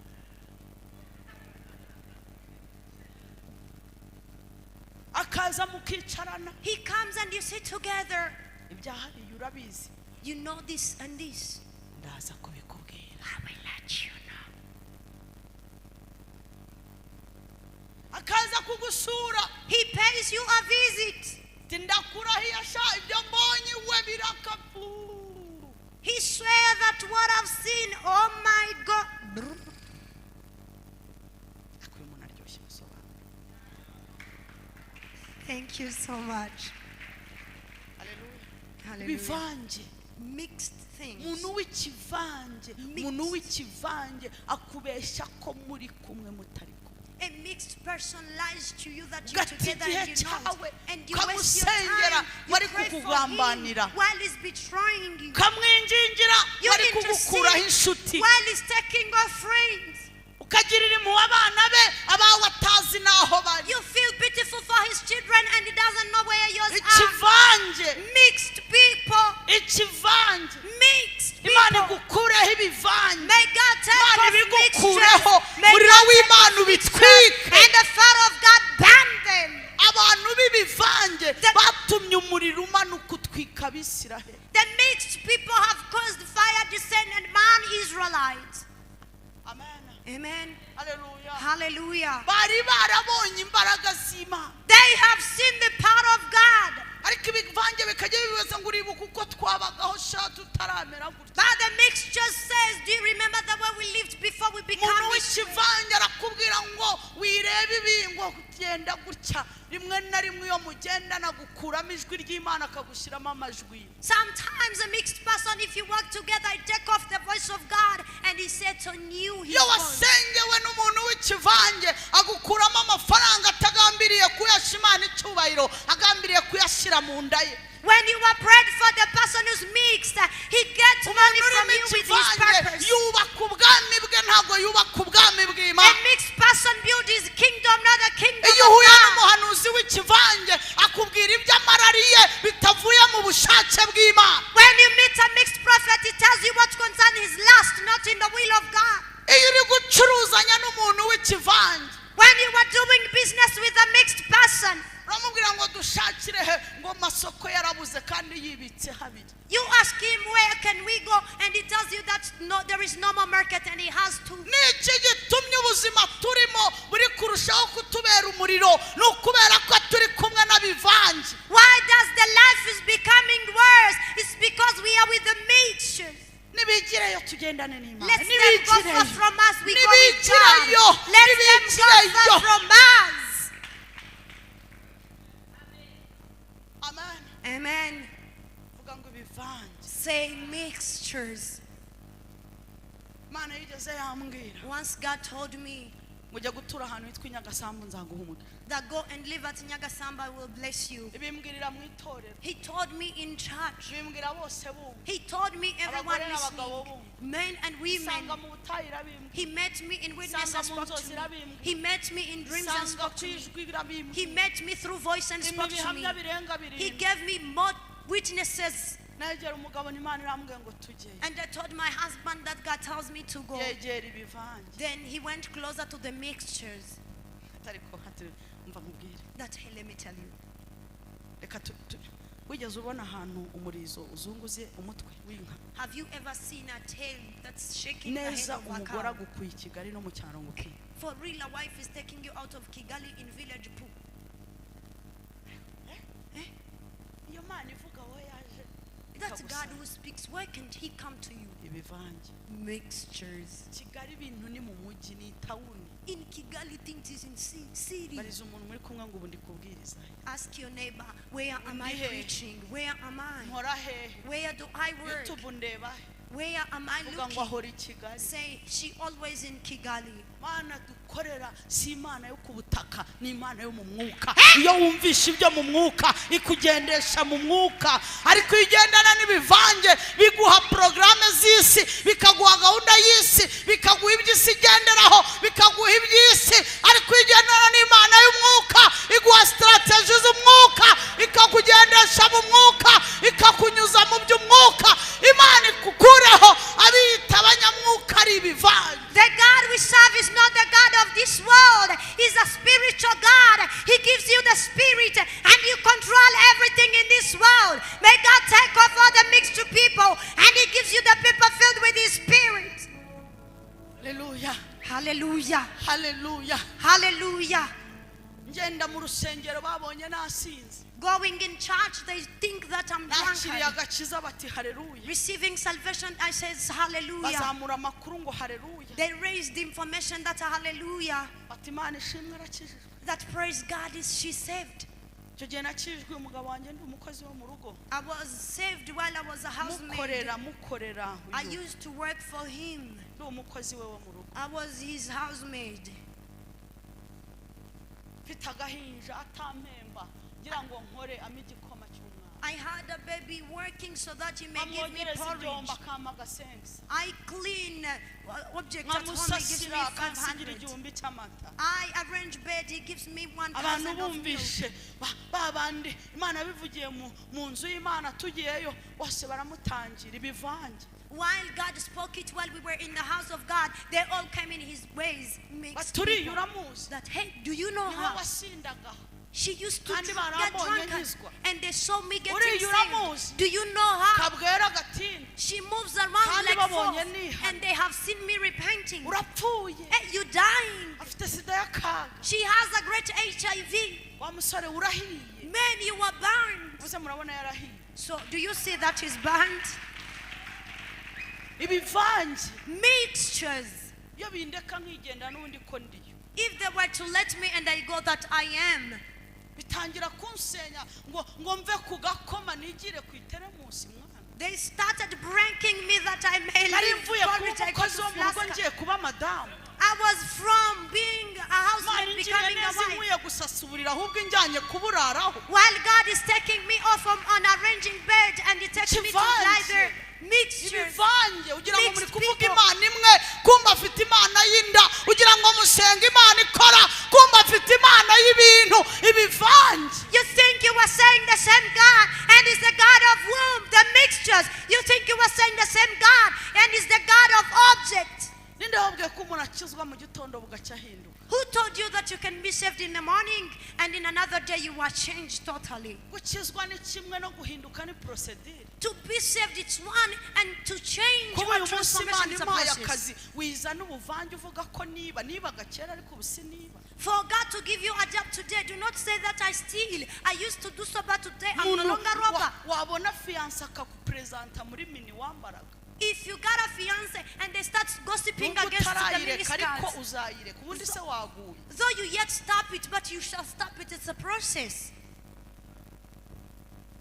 Akaza mukicarana. He comes and you sit together. Ibyahariye urabizi. You know this and this. Ndaza kubikubwira. I will let you know. Akaza kugusura. He pays you a visit. Ati ndakurahiye sha ibyo mbonye iwe birakapu. He swear that what I've seen, oh my God. Ariko uyu muntu aryoshye gusobanura. Thank you so much. Hallelujah. Ibivange. Mixed things. Umuntu w'ikivange, umuntu w'ikivange akubesha ko muri kumwe mutari kumwe. A mixed person lies to you that you're Ugata together igihe and you're not. cyawe, And you waste your ukamusengera, time. You wari pray for him kukugambanira. while he's betraying you. Ukamwingingira You wari kugukuraho intercede inshuti. while he's taking off friends. Ukagirira impuhwe abana be abawe atazi n'aho bari. You feel pitiful for his children and he doesn't know where yours are. Ikivange, Mixed people. ikivange. Mixed Imana people. igukureho ibivange. May God take Imana off ibigukureho. mixtures. May Umuriro God take w'Imana off mixtures. ubitwike. And the fire of God burn them. Abantu b'ibivange batumye umuriro umanuka utwika Abisiraheli. The mixed people have caused fire descend and man Israelites. Amen. Amen. Hallelujah. Hallelujah. Bari barabonye imbaraga z'Imana. They have seen the power of God. Ariko ibivange bikajya bibaza ngo uribuka uko twabagaho sha tutaramera gutya. But the mixture says, do you remember the way we lived before we became Umuntu this way? w'ikivange arakubwira ngo wirebe ibi ngo genda gutya rimwe na rimwe iyo mugendana gukuramo ijwi ry'Imana akagushyiramo amajwi. Sometimes a mixed person, if you work together, he take off the voice of God and he sets on you his Iyo voice. wasengewe n'umuntu w'ikivange agukuramo amafaranga atagambiriye kuyasha Imana icyubahiro agambiriye kuyashyira mu nda ye. When you are prayed for, the person who's mixed, he gets money Umuntu from urimo you with his ikivange purpose. yubaka ubwami bwe ntabwo yubaka ubwami bw'Imana. A mixed person build his kingdom, not the kingdom Iyo of uhuye God. n'umuhanuzi w'ikivange akubwira ibyo amarariye bitavuye mu bushake bw'Imana. When you meet a mixed prophet, he tells you what concerns his lust, not in the will of God. Iyo uri gucuruzanya n'umuntu w'ikivange business with a mixed person. Uramubwira ngo dushakire he ngo masoko yarabuze kandi yibitse habiri. You ask him where can we go, and he tells you that no, there is no more market, and he has to. Niki gitumye ubuzima turimo buri kurushaho kutubera umuriro ni ukubera ko turi kumwe n'abivange. Why does the life is becoming worse? It's because we are with the mixtures. Nibigireyo tugendane n'Imana. Let them go far Nibigireyo. From us. We go with God. Nibigireyo. Let them go far Nibigireyo. From us. Amen. Amen. Vuga ngo ibivange. Say mixtures. Imana yigeze yambwira Once God told me ngo ujya gutura ahantu hitwa i Nyagasambu nzaguha umugisha. That go and live at Nyagasamba, I will bless you. Ibimbwirira mu itorero. He told me in church. Bimbwira bose bumva. He told me everyone Abagore n'abagabo listening, bumva. Men and women. Isanga mu butayu irabimbwira. He met me in witness Isanga and mu spoke to nzozi me. irabimbwira. He met me in dreams and Isanga spoke ku to me. ijwi irabimbwira. He met me through voice and Impa spoke to me. ibihamya birenga He birindwi. Gave me more witnesses. Negera umugabo n'Imana irambwiye ngo tujyeyo. And I told my husband that God tells me to go. Yegera ibivange. Then he went closer to the mixtures. Ariko hati umva nkubwire. That, hey, let me tell you. Reka wigeze ubona ahantu umurizo uzunguze umutwe w'inka? Have you ever seen a tail that's shaking the head Neza of a umugore cow? agukuye i Kigali no mu cyaro ngo upi. For real, a wife is taking you out of Kigali in village poo. Iyo Mana ivuga wowe yaje That's God ikagusanga. Who speaks. Why can't he come to you? Ibivange. Mixtures. Kigali ibintu ni mu mujyi ni itawuni. In Kigali, things is in city. Bariza umuntu muri kumwe ngo ubu ndi kubwiriza he? Ask your neighbor, where am I Ndihe. Preaching? Where am I? Nkora hehe? Where do I work? YouTube ndeba he? Where am I Vuga ngo looking? ahora i Kigali. Say, she always in Kigali. Mana dukorera si Imana yo ku butaka ni Imana yo mu mwuka. Iyo wumvisha ibyo mu mwuka ikugendesha mu mwuka ariko iyo ugendana n'ibivange biguha porogaramu z'isi bikaguha gahunda y'isi bikaguha iby'isi igenderaho bikaguha iby'isi ariko iyo ugendana n'Imana y'umwuka iguha strategy z'umwuka ikakugendesha mu mwuka ikakunyuza mu by'umwuka Imana ikukureho abiyita abanyamwuka ari ibivange. The God we serve is not the God of this world. He's a spiritual God. He gives you the spirit and you control everything in this world. May God take off all the mixed people and He gives you the people filled with His spirit. Haleluya. Hallelujah. Haleluya. Hallelujah. Ngenda mu rusengero babonye nasinze. Going in church, they think that I'm Nakiriye drunk. Agakiza bati haleluya. Receiving salvation, I says hallelujah. Bazamura amakuru ngo haleluya. They raised the information that hallelujah, Bati Imana ishimwe arakijijwe. That praise God is she saved. Icyo gihe nakijijwe umugabo wanjye ndi umukozi wo mu rugo. I was saved while I was a housemaid. Mukorera mukorera I uyu. Used to work for him. Ndi umukozi we wo mu rugo. I was his housemaid. Mfite agahinja atampemba ngira ngo nkore ampe igikoma cy'umwana. I had a baby working so that he may give me Nkamwogereza porridge. ibyombo akampa agasensi. I clean object at home, he gives me Nkamusasira akansigira 500. Igihumbi cy'amata. I arrange bed, he gives me Abantu 1,000 of milk. bumvishe ba bandi Imana bivugiye mu nzu y'Imana tugiyeyo bose baramutangira ibivange. While God spoke it while we were in the house of God, they all came in his ways. Mixed Baturiye people. uramuzi. That, hey, do you know Niwe her? wasindaga. She used to Kandi get barambonye drunk nkizwa. and they saw me getting Uriya uramuzi. saved. Do you know her? Kabwera gatinda. She moves around Kandi like babonye forth, nihana. and they have seen me repenting. Urapfuye. Hey, you dying. Afite sida y'akaga. She has a great HIV. Wa musore urahiye. Man, you were burned. Muze murabona yarahiye. So, do you see that is burned? Ibivange. Mixtures. Iyo bindeka nkigenda n'ubundi ko ndiyo. If they were to let me and I go that I am, Bitangira kunsenya ngo ngo mve ku gakoma nigire ku iteremusi mwana. They started breaking me that I may Nari leave mvuye kuba porridge. I go umukozi to wo mu rugo flask. ngiye kuba madamu. I was from being a Imana housemaid ingiriye becoming a neza wife. inkwiye gusasa uburiri ahubwo injyanye kuburaraho. While God is taking me off from an arranging bed and He takes me to Kivange. lie there, mixtures. Ibivange ugira ngo muri Mixed kuvuga people. Imana imwe kumva afite Imana y'inda ugira ngo musenga Imana ikora kumva afite Imana y'ibintu ibivange. You think you were saying the same God and is the God of womb, the mixtures. You think you were saying the same God and is the God of object. Ninde wabwiye ko umuntu akizwa mu gitondo bugacya ahinduka? Who told you that you can be saved saved in the morning, and in another day you are changed totally. Gukizwa ni kimwe no guhinduka ni procedure. To be saved, it's one, and to change Kuba or uyu munsi transformation Imana is a impaye process. akazi wizana ubuvange uvuga ko niba nibaga kera ariko ubu siniba. For God to give you a job today, do not say that I steal. I used to do so, but today I'm no Umuntu longer robber. Wabona fiancé akakuperezanta muri mini wambaraga. If you got a fiance and they start gossiping Nubwo against the utarayireka ariko miniskirts, uzayireka ubundi se waguye. Though you yet stop it, but you shall stop it. It's a process.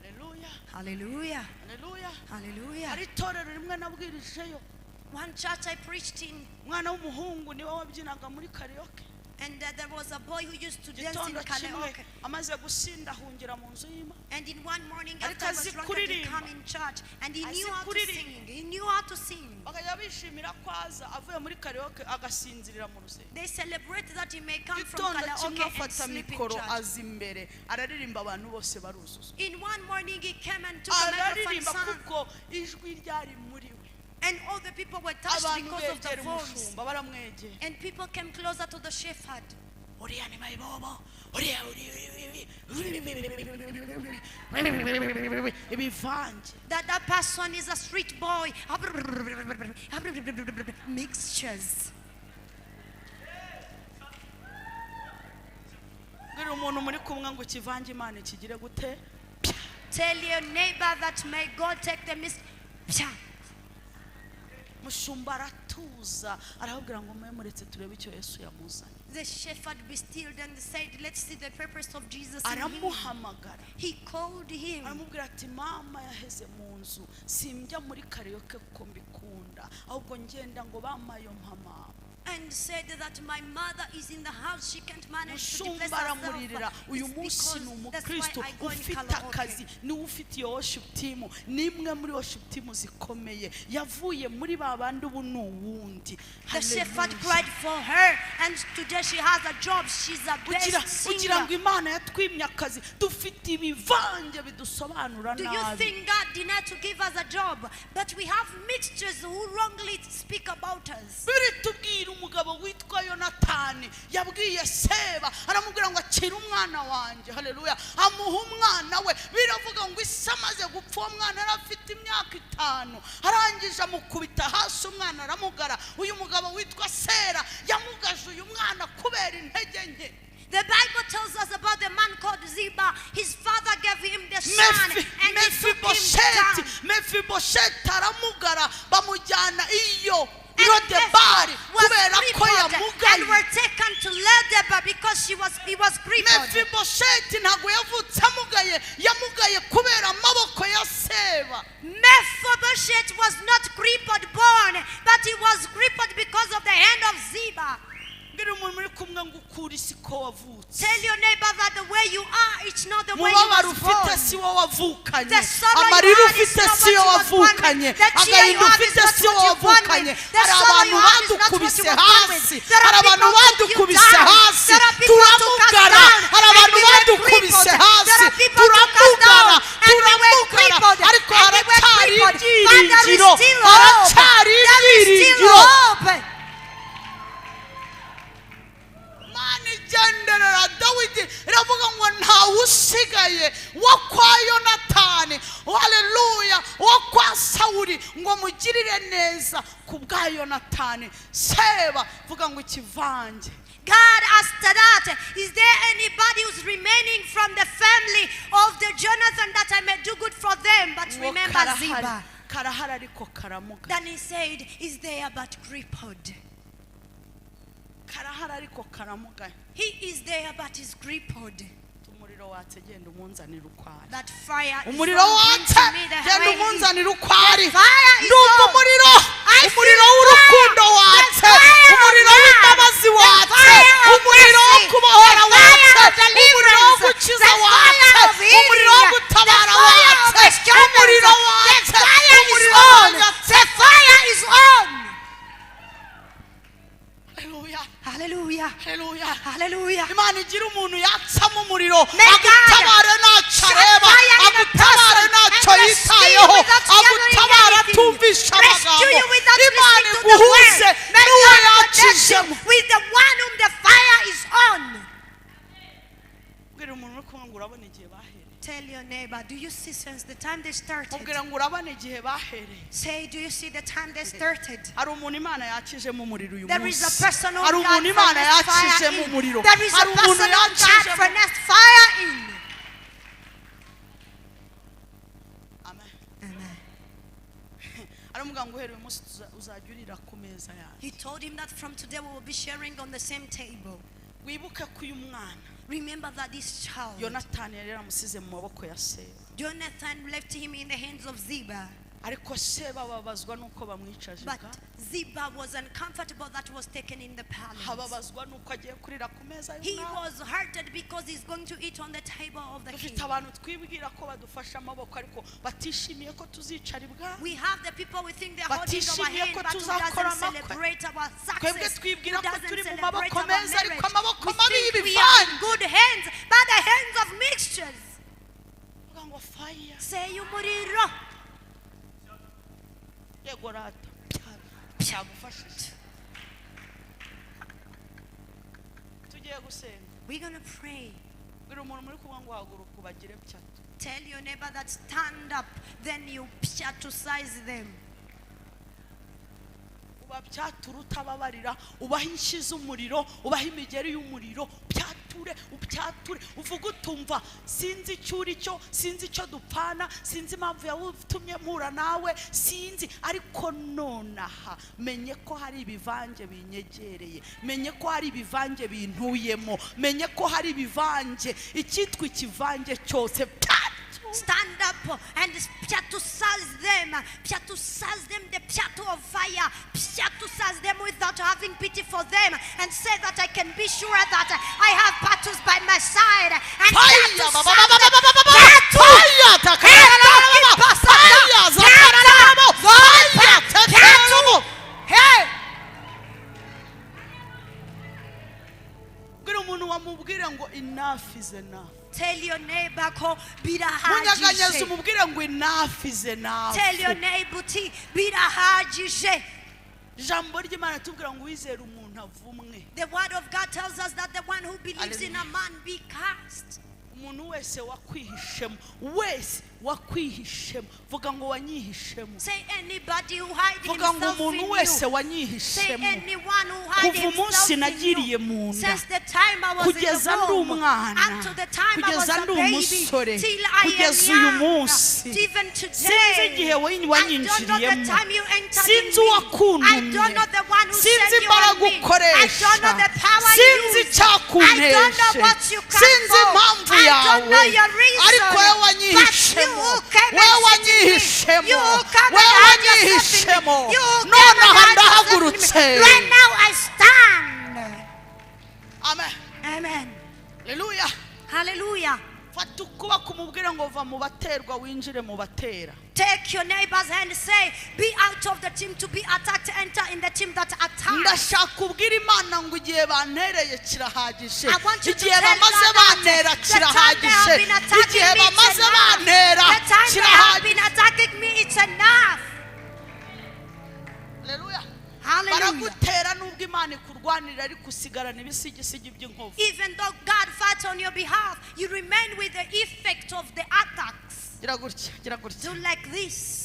Haleluya. Hallelujah. Haleluya. Hallelujah. Hari itorero rimwe nabwirijeyo. One church I preached in, Umwana w'umuhungu niwe wabyinaga muri karaoke. And there was a boy who used to dance in Igitondo kimwe karaoke. Amaze gusinda ahungira mu nzu y'Imana. And in one morning Ariko after he was azi drunk, he kuririmba. come in church, and he Azi knew how to kuririmba. sing. He knew how to sing. Bakajya bishimira ko aza avuye muri karaoke agasinzirira mu rusengero. They celebrate that he may come from Igitondo kimwe karaoke and afata sleep in mikoro church. Aza imbere araririmba abantu bose baruzuzwa. In one morning he came and took a microphone, Araririmba sang, kuko ijwi ryari muri we. And all the people were touched Abantu because of the begera voice. umushumba baramwegera. And people came closer to the shepherd. Uriya ni mayibobo uriya ibivange. That person is a street boy. Mixtures. Bwira umuntu muri kumwe ngo ikivange Imana ikigire gute. Tell your neighbor that may God take the mist. Mushumba aratuza arababwira ngo mwe muretse turebe icyo Yesu yamuzanye. The shepherd be stilled and said, let's see the purpose of Jesus in him. Aramuhamagara. He called him. Aramubwira ati mama yaheze mu nzu simbya muri karaoke kuko mbikunda ahubwo ngenda ngo bamayo mama. And said that my mother is in the house, she can't manage to depress Mushumba aramuririra herself. uyu It's munsi ni because that's why umukristo I go in ufite karaoke. akazi niwe ufite iyo worship team ni imwe muri worship team zikomeye yavuye muri ba bandi ubu ni uwundi. The shepherd Hallelujah. cried for her, and today she has a job. She's a Ugira best ugira ngo singer. Imana yatwimye akazi dufite ibivange bidusobanura Do you nabi. think God denied to give us a job? But we have mixtures who wrongly speak about us. Bibiliya itubwira umugabo witwa Yonatani yabwiye Seba aramubwira ngo akira umwana wanjye. Haleluya. Amuha umwana we. Biravuga ngo ise amaze gupfa uwo mwana yari afite imyaka 5 arangije amukubita hasi umwana aramugara. Uyu mugabo witwa Sera yamugaje uyu mwana kubera intege nke. The Bible tells us about the man called Ziba. His father gave him the son, and he took him down. Mefibosheti aramugara bamujyana iyo And Lodebari was kubera ko crippled yamugaye. and were taken to Lodebar because he was crippled. Mefibosheti ntabwo yavutse amugaye yamugaye kubera amaboko ya Seba. Mephibosheth was not crippled born, but he was crippled because of the hand of Ziba. Mbwira umuntu muri kumwe ngo ukure isi ko wavutse. Tell your neighbor that the way you are, it's not the way you Mubabaro was ufite born. si wo wavukanye. The sorrow you Amarira had is ufite not si yo what you was born wavukanye. with. The tear you Agahinda have is ufite not si yo what you born wavukanye. with. The Hari sorrow abantu you have is not what you badukubise were born with. hasi. There are Hari abantu people who took you badukubise down. hasi. There are people who took us Turamugara. down Hari and abantu we were badukubise crippled. hasi. There are people who took us Turamugara. down and we were Turamugara. crippled. Ariko And we were haracyari crippled. But there is ibyiringiro. still hope. Haracyari There is still ibyiringiro. hope. Imana igenderera Dawidi iravuga ngo ntawe usigaye wo kwa Yonatani haleluya wo kwa Sawuli ngo mugirire neza ku bwa Yonatani. Seba vuga ngo ikivange. God asked that, is there anybody who's remaining from the family of the Jonathan that I may do good for them? But Ngo remember karahari Ziba. karahari ariko karamuga. Then he said, is there but crippled? Karahari ariko karamugaye. He is there but is crippled. Umuriro watse genda umunzanire uko ari. That fire is Umuriro on. Bring watse to me the genda way. umunzanire uko ari. The fire is Ndumva on. umuriro I feel umuriro w'urukundo fire. watse The fire of umuriro love. w'imbabazi The watse fire of umuriro wo mercy. kubohora The fire watse of umuriro wo deliverance. gukiza The fire watse of healing. umuriro wo gutabara The fire of watse assurance. umuriro The watse fire is umuriro on. watse. The fire is on. Haleluya. Hallelujah. Haleluya. Hallelujah. Imana igira umuntu yatsamo umuriro May God agutabare ntacyo shut areba fire in a agutabare person ntacyo and rescue yitayeho you without hearing agutabare anything. atumvisha Rescue amagambo you without Imana listening to the iguhuze word. May n'uwo God protect you yakijemo. with the one whom the fire is on. Bwira umuntu uri kumwe ngo urabona igihe bahereye. Tell your neighbor, do you see since the time they started? Mubwira ngo urabona igihe bahereye. Say, do you see the time they started? Hari umuntu Imana yakijemo umuriro uyu There is a munsi. person who Hari God umuntu Imana furnace fire yakijemo in. umuriro. There is a Hari umuntu person who God yakijemo. furnace fire in. Amen. Amen. Aramubwira ngo uhereye uyu munsi uzajya urira ku meza yanjye. He told him that from today we will be sharing on the same table. Wibuke ko uyu mwana Remember that this child, Yonatani yari yaramusize mu maboko ya Seba. Jonathan, left him in the hands of Ziba. Ariko Seba ababazwa nuko bamwicaje But bwa. Ziba was uncomfortable that was taken in the palace. Hababazwa nuko agiye kurira ku meza He y'umwami. was hurted because he's going to eat on the table of the Dufite king. abantu twibwira ko badufashe amaboko ariko batishimiye ko tuzicara ibwami. We have the people we think they're holding our Batishimiye hand, ko but who tuzakora doesn't amakwe. celebrate our Twebwe success, who twibwira ko doesn't turi mu celebrate maboko our meza ariko marriage. amaboko We mabi think we are in y'ibivange. good hands, but the hands of mixtures. Vuga ngo fire. Say umuriro. Yego rata. Byagufashije. Tugiye gusenga. We're gonna pray. Bwira umuntu muri kumwe ngo haguruka ubagire pyatu. Tell your neighbor that stand up, then you to size them. Ubapyatura utababarira, ubaha inshyi z'umuriro, ubaha imigeri y'umuriro, pyature, upyature, uvuge utumva sinzi icyo uri cyo, sinzi icyo dupfana, sinzi impamvu yawutumye mpura nawe, sinzi, ariko nonaha menye ko hari ibivange binyegereye, menye ko hari ibivange bintuyemo, menye ko hari ibivange, icyitwa ikivange cyose pyature. Stand up and size them, size them the piato of fire, size them without having pity for them, and say that I can be sure that I have battles by my side. And Fire! size Ba- ba- ba- ba- them. ba- ba- ba- ba- Fire! Takararararaba! Fire! Zakararararaba! Fire! Takararararaba! Hey! Bwira umuntu wamubwire ngo enough is enough. Tell your neighbor ko Munyeganyeze birahagije. umubwire ngo enough is enough. Tell your neighbor uti birahagije. Ijambo ry'Imana tubwira ngo uwizera umuntu avumwe. The word of God tells us that the one who believes in a man be cast. Umuntu wese wakwihishemo, wese wakwihishemo, vuga ngo wanyihishemo. Say anybody who hide Vuga ngo himself in umuntu wese you. Say wanyihishemo. anyone who hide Kuva umunsi himself in nagiriye you. mu nda, Since the time I was in kugeza the ndi womb, umwana, up to the time I was kugeza a ndi baby, umusore, till I am kugeza uyu young, munsi, even today. sinzi igihe I don't know the wanyinjiriyemo, time you entered sinzi in me. I uwakuntumye, don't know the one who sinzi sent you imbaraga on me. I ukoresha, don't know the power you sinzi use. I don't know icyakunteshe, what you come sinzi for. impamvu I don't know yawe, your reason. ariko wowe But you wanyihishemo, who came wowe and sit in me. wanyihishemo, You who come wowe and hide yourself in me. wanyihishemo, You who came and nonaha hide yourself in me. ndahagurutse. Right now I stand. Amen. Amen. Haleluya. Hallelujah. Fata ukuboko umubwire ngo va mu baterwa winjire mu batera. Take your neighbor's hand and say, be out of the team to be attacked, enter in the team that attacks. Ndashaka ubwira Imana ngo igihe bantereye kirahagije. I want you to Igihe tell bamaze God that bantera the time they have kirahagije. been attacking Igihe me, it's bamaze enough. bantera The time they have kirahagije. been attacking me, it's enough. Haleluya. Hallelujah. Baragutera nubwo Imana ikurwanirira ariko usigarana ibisigisigi by'inkovu. Even though God fights on your behalf, you remain with the effect of the attacks. Gira gutya, gira gutya. Do like this.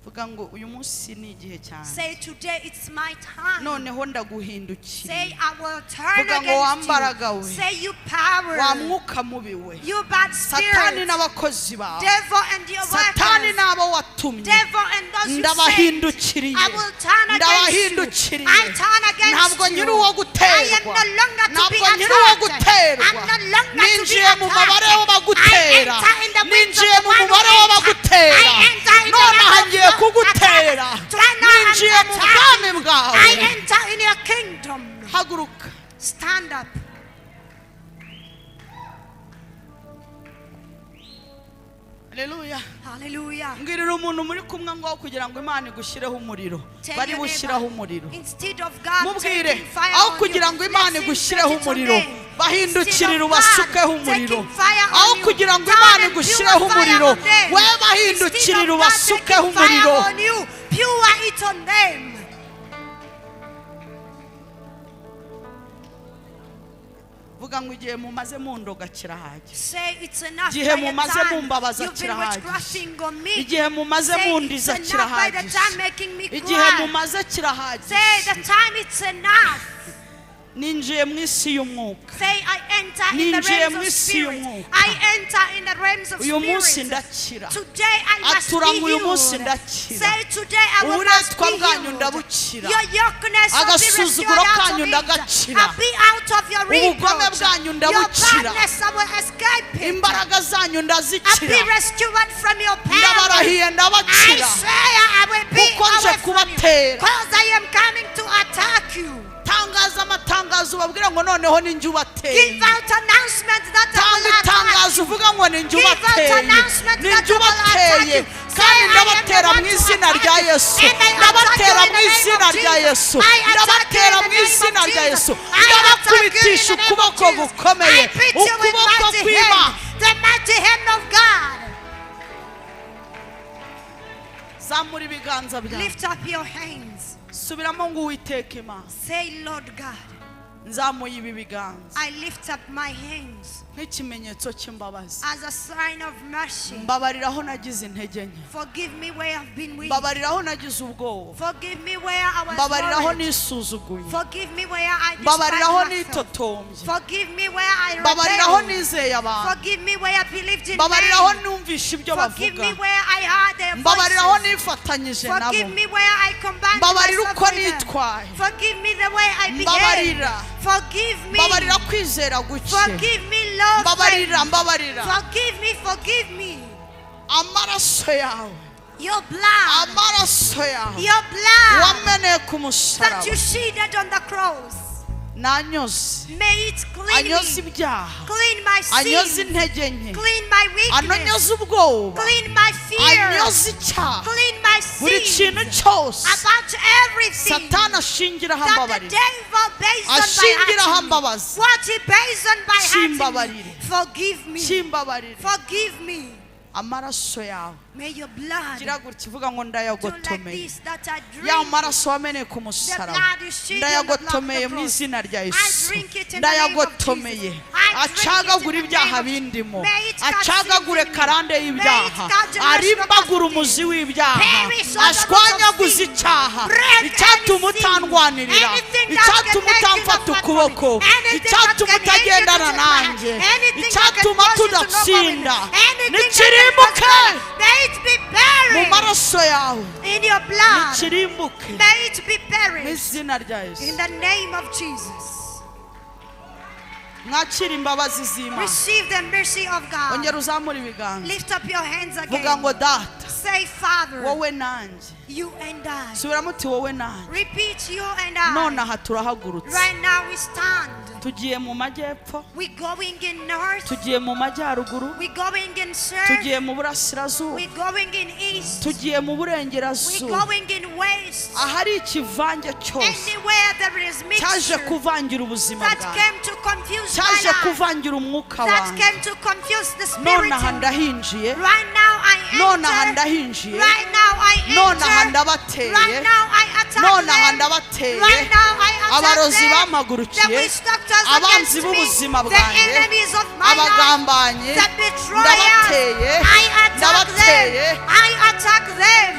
Vuga ngo uyu munsi ni igihe cyanjye. Say, today it's my time. Noneho ndaguhindukiriye. Say, I will turn Vuga ngo wa against mbaraga you. we. Say, you power. Wa mwuka mubi we. You bad Satani spirit. n'abakozi bawe. Devil and your Satani workers. n'abo watumye. Devil and those you sent. Ndabahindukiriye. I will turn against you. Ndabahindukiriye. I turn against Ntabwo you. nkiri uwo I am guterwa. no longer to be Ntabwo nkiri uwo attacked. guterwa. I'm no longer to be Ninjiye mu mubare attacked. I w'abagutera. enter in the wings of Ninjiye the mu one who mubare entered. w'abagutera. I enter in the Nonaha realm of ngiye the kugutera. attacked. Right now I'm Ninjiye mu attacking. bwami bwawe. I enter in your kingdom. Haguruka. Stand up. Haleluya. Hallelujah. Mbwirira umuntu muri kumwe ngo kugira ngo Imana igushyireho umuriro. Tell Bari your bushyiraho neighbor, umuriro. Instead of God Mubwire taking fire aho on kugira you, ngo Imana let him igushyireho put it on umuriro, them. bahindukirire Instead of ubasukeho God umuriro. taking fire on Aho you, kugira ngo turn Imana and igushyireho pure fire umuriro, on them. we Instead bahindukirire of God ubasukeho taking fire umuriro. on you, pure it on them. Vuga ngo igihe mumaze mundoga kirahagije. Say it's enough. Igihe By the mumaze time mumbabaza you've been kirahagije. witchcrafting on me. Igihe mumaze Say mundiza it's enough by the kirahagije. time making me Igihe cry. mumaze kirahagije. Say the time it's enough. Ninjiye mu isi y'umwuka. Say I enter in the Ninjiye realms mu of isi spirit. y'umwuka. I enter in the realms of Uyu munsi spirit. ndakira. Today I must Atura be ngo uyu munsi healed. ndakira. Say today I will must Uburetwa be bwanyu healed. ndabukira. Your yokeness will be rescued Agasuzuguro out of kanyu it. ndagakira. I'll be out of your Ubugome reproach. bwanyu Your ndabukira. badness, I will escape it. Imbaraga zanyu I'll ndazikira. be rescued from your power. Ndabarahiye I ndabakira. say I will be Kuko nje away from you. kubatera. Because I am coming to attack you. Tangaza amatangazo ubabwira ngo noneho ni njye ubateye. Give out announcement that I Tanga will attack itangazo you. uvuga ngo ni njye Give out ubateye. announcement Ni that njye I will attack ubateye. you. Say, Kandi I am the ndabatera one mu to izina attack rya you. Yesu. And I attack Ndabatera you in mu the name izina of rya Jesus. Yesu. I attack you Ndabatera in the mu name of izina rya Jesus. Yesu. I attack you in Ndabakubitisha the name of ukuboko Jesus. gukomeye. I beat you with Ukuboko mighty kw'Imana. hand. The mighty hand of God. Zamura ibiganza byawe. Lift up your hands. Subiramo ngo Uwiteka Imana. Say, Lord God, Nzamuye ibi biganza I lift up my hands nk'ikimenyetso cy'imbabazi. as a sign of mercy. Mbabarira aho nagize intege nke. Forgive me where I've been weak. Mbabarira aho nagize ubwoba. Forgive me where I was Mbabarira aho worried. nisuzuguye. Forgive me where I Mbabarira aho despised myself. nitotombye. Forgive me where I Mbabarira aho rebelled. nizeye abantu. Forgive me where I believed in Mbabarira aho men. numvishe ibyo Forgive bavuga. me where I heard their Mbabarira aho voices. nifatanyije Forgive nabo. me where I combined Mbabarira myself uko with them. nitwaye. Forgive me the way I behaved. Mbabarira. Forgive me. Mbabarira kwizera guke. Forgive me, Lord. Mbabarira, mbabarira. Forgive me, forgive me. Amaraso yawe. Your blood. Amaraso yawe. Your blood Wameneye ku that musaraba. you shedded on the cross. Nanyoze. May it clean Anyoze me. ibyaha. Clean my Anyoze sin. intege nke. Clean my weakness. Anonyoze ubwoba. Clean my fear. Anyoze icyaha. Clean my Buri sins. kintu cyose About everything Satani ashingiraho that the ambabarira. devil based on by Ashingiraho hurting me. ambabazi. What he based on by hurting me. Kimbabarire. Forgive me. Kimbabarire. Forgive me. Amaraso yawe. May your blood Gira gutya uvuga ngo do like ndayagotomeye. this that I drink. Ya maraso wameneye ku musaraba. The blood is shed on the blood of Ndayagotomeye the mu cross. izina rya I Yesu. drink it in the name of Ndayagotomeye. Jesus. I drink it in Acagagura the ibyaha name of bindimo. May it cut Acagagure sins in me. karande May it y'ibyaha. cut generational Arimbagura curses. umuzi w'ibyaha. Perish all the root of Ashwanyaguza sin. icyaha. Break Icyatuma any sin. utandwanirira. Anything that can Icyatuma make you utamfata not fight for me. ukuboko. Anything that Icyatuma can hinder you to utagendana take my hand. nanjye. Anything that can Icyatuma cause you to not go with me. tudatsinda. Anything that can Nikirimbuke. cause May it be Mu buried maraso yawe. in your blood. Nikirimbuke. May it be Mu buried izina rya Yesu. in the name of Jesus. Mwakire imbabazi z'Imana. Receive the mercy of God. Ongera uzamure ibiganza. Lift up your hands Vuga again. ngo data, Say, Father, wowe nanjye. you and I. Subiramo uti wowe nanjye. Repeat, you and I. Nonaha turahagurutse. Right now we stand. Tugiye mu majyepfo, We're going in north. tugiye mu majyaruguru, We're going in south. tugiye mu burasirazuba, We're going in east. tugiye mu We're burengerazuba. going in west. Ahari ikivange cyose Anywhere there is cyaje mixture kuvangira ubuzima that bwawe, came to confuse my cyaje life, kuvangira umwuka that wanjye. came to confuse the spirit. Nonaha in me. ndahinjiye, Right now I nonaha enter. ndahinjiye, Right now I nonaha enter. ndabateye, Right now I attack nonaha them. ndabateye. Right now I attack Abarozi them. The bampagurukiye, witch doctors abanzi against me, b'ubuzima the bwanjye, enemies of my life, abagambanyi, the betrayers. ndabateye, I attack ndabateye. them. I attack them.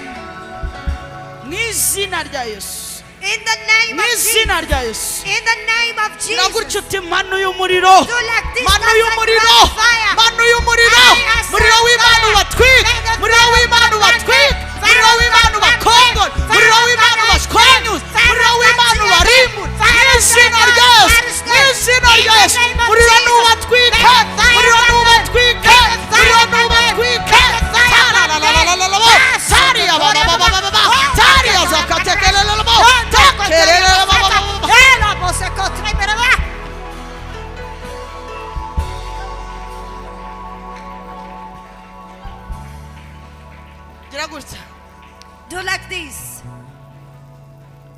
Mu izina rya Yesu. In the name Mu of Jesus. izina rya Yesu. In the name of Nagutya Jesus. uti manu y'umuriro, Do like this, manu that's y'umuriro, like fire. manu y'umuriro, I ascend muriro w'Imana fire. ubatwike, May the muriro fire of w'Imana God ubatwike, burn muriro them. w'Imana ubakongore, Fire muriro of w'Imana God ubashwanyuze, fire muriro of God w'Imana ubarimbure. fire Mu of izina God rya Yesu, perish mu them. izina In rya the Yesu, name of muriro Jesus. nubatwike, May the fire muriro burn them. nubatwike, May the fire muriro burn them. nubatwike. May the fire burn them. Tararararararabo, tariya bababababa, tariya zakatekelelelebo, takelelelebabababa. Gira gutya. Do like this.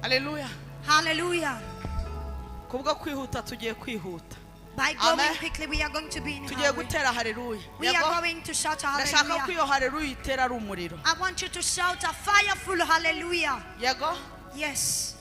Haleluya. Hallelujah. Kubwo kwihuta tugiye kwihuta. By going Amen. quickly, we are going to be in Tugiye hurry. gutera haleluya. We Yego? are going to shout a Ndashaka ko hallelujah. iyo haleluya itera ari umuriro. I want you to shout a fireful hallelujah. Yego? Yes.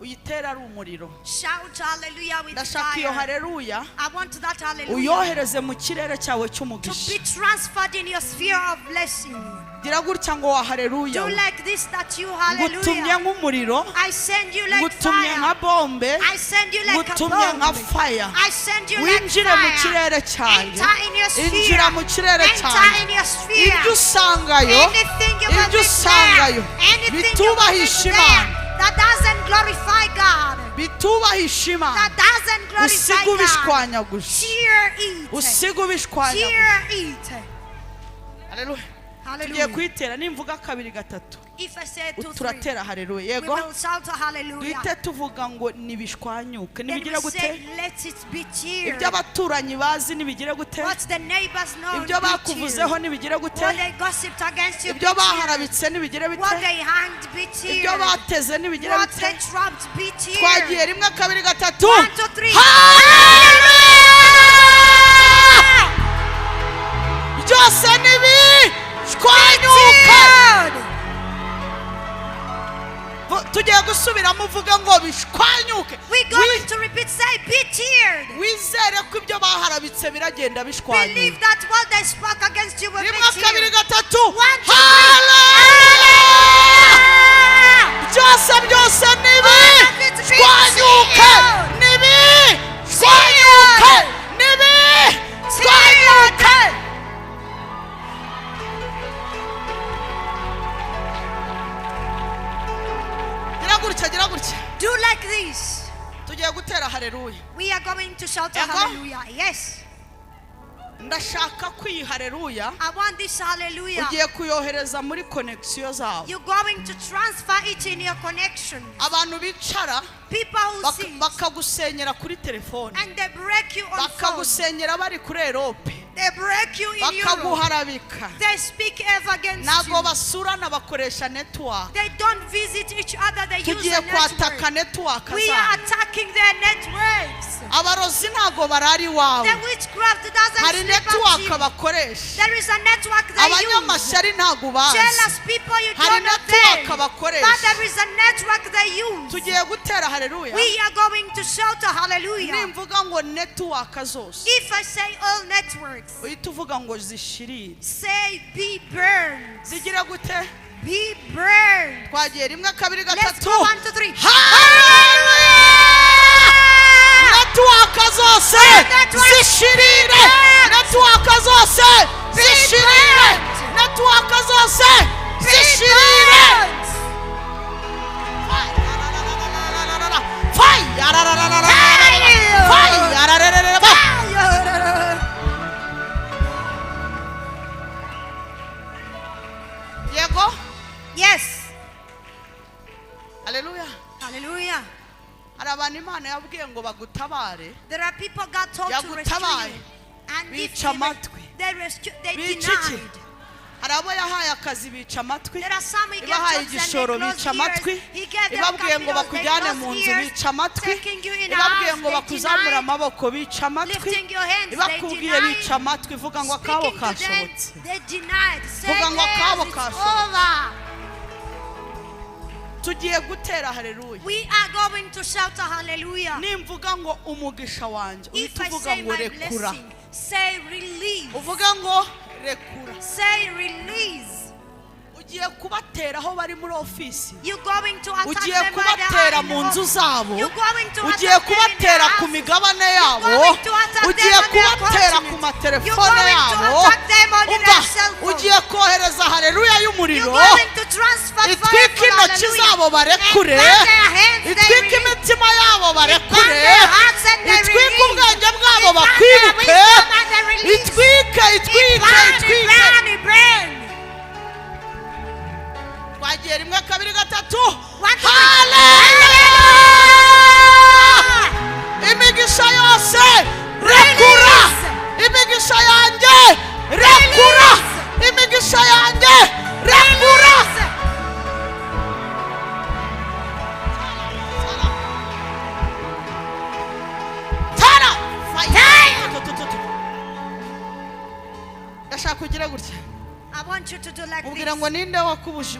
Uyitera ari umuriro. Shout hallelujah with Ndashaka iyo fire. haleluya I want that hallelujah uyohereze mu kirere cyawe to cy'umugisha. be transferred in your sphere of blessing. Gira gutya ngo wa haleluya. Do like this that you Ngutumye hallelujah. nk'umuriro, I send you like ngutumye fire. nka bombe, I send you like a ngutumye nka bomb. fire. I send you like Winjire mu fire. kirere cyanjye. Enter in your sphere. Injira mu kirere Enter cyanjye. in your sphere. Ibyo usangayo, Anything you will ibyo meet usangayo there, anything you will meet bitubahisha there Imana, that doesn't glorify God, bitubahisha Imana, that doesn't glorify usiga God, ubishwanyaguza, tear it. usiga ubishwanyaguza. Tear it. Haleluya. Tugiye Hallelujah. kuyitera nimvuga kabiri gatatu If I say two, three, turatera haleluya. we Yego, will shout a hallelujah. duhite tuvuga ngo nibishwanyuke, Then nibigire we gute? say, let it be teared. Ibyo abaturanyi bazi nibigire gute? What the neighbors know, Ibyo be bakuvuzeho teared. nibigire gute? What they gossiped against you, be Ibyo teared. baharabitse nibigire What bite? they hanged, be Ibyo teared. bateze nibigire What bite? they trapped, be Twagiye teared. rimwe kabiri gatatu. 1, 2, 3. Haleluya! Byose nibishwanyuke. Teared. Tugiye gusubiramo uvuga ngo bishwanyuke. We're going to repeat, say, be teared. Wizere ko ibyo baharabitse biragenda Believe bishwanyuka. that what they spoke against you will be Rimwe kabiri teared. gatatu. 1, 2, 3. Haleluya! Byose byose nibishwanyuke, nibishwanyuke, nibishwanyuke. Gira gutya, gira gutya. Do like this. Tugiye gutera haleluya. We are going to shout a Yego. hallelujah. Yes. Ndashaka ko iyi haleluya I want this hallelujah. ugiye kuyohereza muri connection zawe. You're going to transfer it in your connection. Abantu bicara People who sit bakagusenyera kuri telefone, and they break you on phone. bakagusenyera bari kuri Europe, They break you in Europe. bakaguharabika. They speak ever against Ntabwo you. basurana, bakoresha network. They don't visit each other. They use Tugiye a kwataka network. network We are zabo. attacking their networks. Abarozi ntabwo barara iwawe, The witchcraft doesn't hari sleep at network you. bakoresha. There is a network they use. Abanyamashyari ntabwo ubazi, Jealous people, you hari don't know network them. bakoresha. But there is a network they use. Tugiye gutera haleluya. We are going to shout a hallelujah. Nimvuga ngo network zose, If I say all networks, uhita uvuga ngo zishirire, say be burned. zigira gute? Be burned. Twagiye rimwe kabiri Let's gatatu. go 1, 2, 3. Haleluya! Network zose zishirire, network zose zishirire, network zose zishirire. Fire! Fire! Yego. Yes. Haleluya. Hallelujah. Hari abantu Imana yabwiye ngo bagutabare, There are people God told to rescue Yagutabaye. you. And if Bica amatwi. they rescue, they Bica iki? denied. Hari abo yahaye akazi bica amatwi, There are some he gave ibahaye jobs and they igishoro closed bica amatwi, ears. He gave them ibabwiye ngo capitals, they bakujyane closed mu nzu ears. bica amatwi, Taking you in a ibabwiye house, ngo they bakuzamure denied. amaboko bica amatwi, Lifting your hands, they ibakubwiye denied. bica amatwi, ivuga ngo akabo Speaking to them, kashobotse. they denied. Say, Vuga ngo akabo "Theirs, it's kashobotse." over. Tugiye gutera haleluya. We are going to shout a hallelujah. Nimvuga ngo umugisha wanjye, If uhita I uvuga say ngo my rekura. blessing, say release. Uvuga ngo rekura. Say release. Ugiye kubatera aho bari muri ofisi, You're going to attack ugiye them where they are kubatera in the mu nzu office. zabo, You're going to ugiye attack them in their kubatera ku houses. migabane You're yabo, going to attack ugiye them on their kubatera ku continent. matelefone You're going to yabo. attack them on Umva, their cell phone. ugiye kohereza haleluya y'umuriro, You're going to transfer fire itwike for intoki hallelujah. zabo barekure, And burn their hands, they itwike release. imitima yabo barekure, Burn their hearts and they itwike release. ubwenge bwabo Burn their bakwibuke, wisdom and they release. itwike, itwike, Burn, itwike. burn, burn. Twagiye rimwe kabiri gatatu. One, two, three. Haleluya! Imigisha yose rekura, imigisha yanjye rekura, imigisha yanjye rekura. Tara! Fire! Ndashaka kugira gutya. I want you to do like Ubwira this. ngo ninde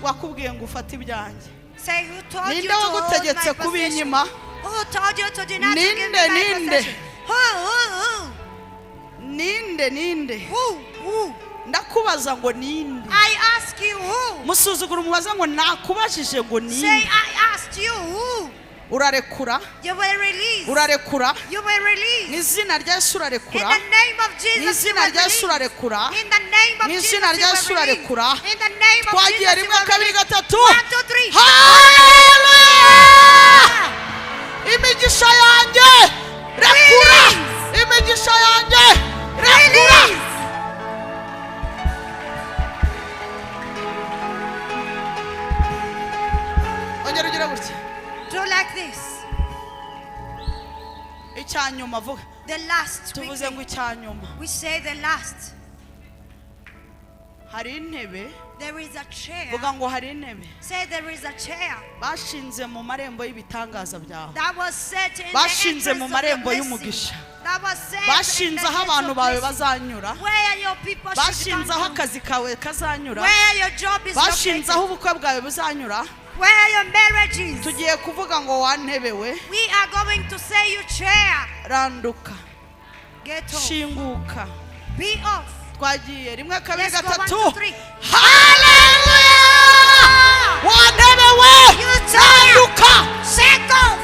wakubwiye ngo ufate ibyanjye. Say, who told you Ninde to hold my wagutegetse possession? kubinyima? Who told you to deny to give me Ninde, my ninde? possession? Who, Ninde, ninde? who? Ndakubaza ngo ninde? I ask you who? Musuzugura umubaza ngo nakubajije ngo Say, ninde? I asked you who? Urarekura, You will release. urarekura. You will Mu release. izina rya Yesu In urarekura. the name of Mu Jesus, you izina will rya Yesu release. urarekura. In the name of Mu Jesus, izina you rya will Yesu release. urarekura. In the name of Twagiye Jesus, you rimwe will kabiri release. gatatu. 1, 2, 3. Haleluya! Imigisha yanjye rekura, imigisha yanjye rekura. Release. Ongera ugire gutya. Do like this. Icyanyuma vuga. The last. Tuvuze ngo Quickly. icyanyuma. We say the last. Hari intebe. There is a chair. Vuga ngo hari intebe Say there is a chair bashinze mu marembo y'ibitangaza byawe, that was set in the Bashinze entrance mu of your marembo blessing. y'umugisha. That was set in bashinze the aho gates abantu of bawe blessing. bazanyura, Where your people should bashinze aho come to. akazi kawe kazanyura, Where your job is bashinze located. aho ubukwe bwawe buzanyura. Where your marriage is. Tugiye kuvuga ngo wantebe we, We are going to say you chair. randuka, Get off. shinguka. Be off. Twagiye rimwe kabiri Let's go. 1, gatatu. 2, 3. Haleluya! Wantebe we, You chair. randuka. Shake off.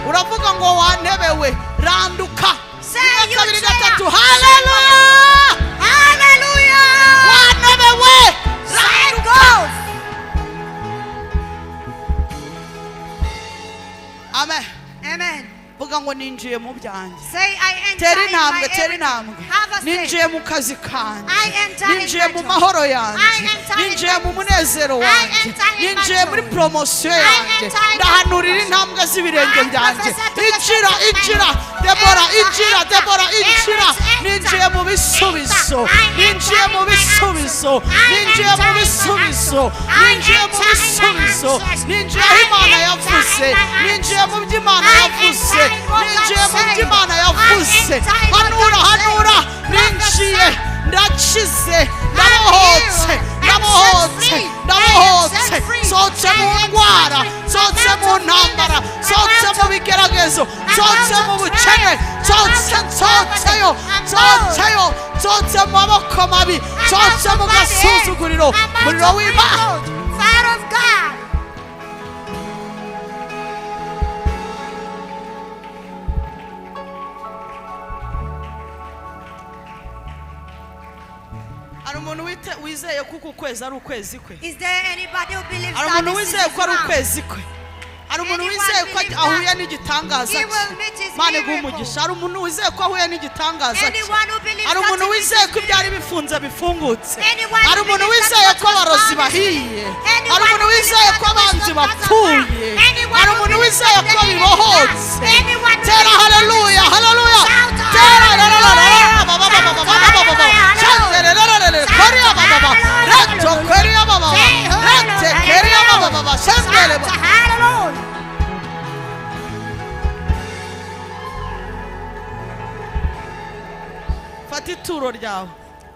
Uravuga ngo wantebe we, randuka. Say Rimwe you kabiri chair. gatatu. Haleluya! Hallelujah. Wantebe we, Shake randuka. off. Amen. Amen. Vuga ngo ninjiye mu byanjye. Say I enter Tera in my intambwe, tera heritage. intambwe. Have a step. Ninjiye mu kazi kanjye, I enter in ninjiye my mu job. mahoro I yanjye, enter in ninjiye my mu munezero I wanjye, enter in my ninjiye muri joy. poromosiyo I yanjye. enter in my Ndahanurira promotion. intambwe z'ibirenge I byanjye. prophesy to the Injira, steps of my injira, feet. Debora, Enter, injira, enter. Debora, injira. Enter, enter. Ninjiye mu bisubizo, Enter. I ninjiye enter mu in my bisubizo, answers. I ninjiye mu enter in my bisubizo, answers. I ninjiye mu enter in my bisubizo, answers. ninjiye aho I Imana enter yavuze, in my ninjiye mu byo Imana I yavuze, enter in what God ninjiye mu byo said. Imana I yavuze. enter in what Hanura, God said. hanura, ninjiye, ndakize, ndabohotse, ndabohotse, ndabohotse. Nsohotse mu ndwara, nsohotse mu ntambara, nsohotse mu bigeragezo, nsohotse mu bukene, nsohotse, nsohotseyo, nsohotseyo, nsohotse mu maboko mabi, nsohotse mu gasuzuguriro. Umuriro w'Imana. Fire of God. Hari umuntu wizeye ko uku kwezi ari ukwezi kwe? Is there anybody who believes Hari that umuntu this is wizeye his ko ari month? ukwezi kwe? Hari umuntu Anyone wizeye ko believe ahuye that? n'igitangaza He cye? will meet his Imana iguhe miracle. umugisha. Hari umuntu wizeye ko ahuye n'igitangaza cye? Anyone who believes Hari that umuntu he meets wizeye his ko ibyari bifunze bifungutse? Anyone Hari who umuntu believes that wizeye what ko was abarozi bound is bahiye? Anyone Hari umuntu who believes wizeye that ko the abanzi wisdom doesn't bapfuye? work. Anyone Hari who umuntu believes wizeye that ko the enemy bibohotse? does. Anyone who Tera believes that haleluya, haleluya. Shout Tera hallelujah. Shout hallelujah, Korea baba, reto korea baba, Say rete korea baba baba, sendele. Shout hallelujah. Fata ituro ryawe.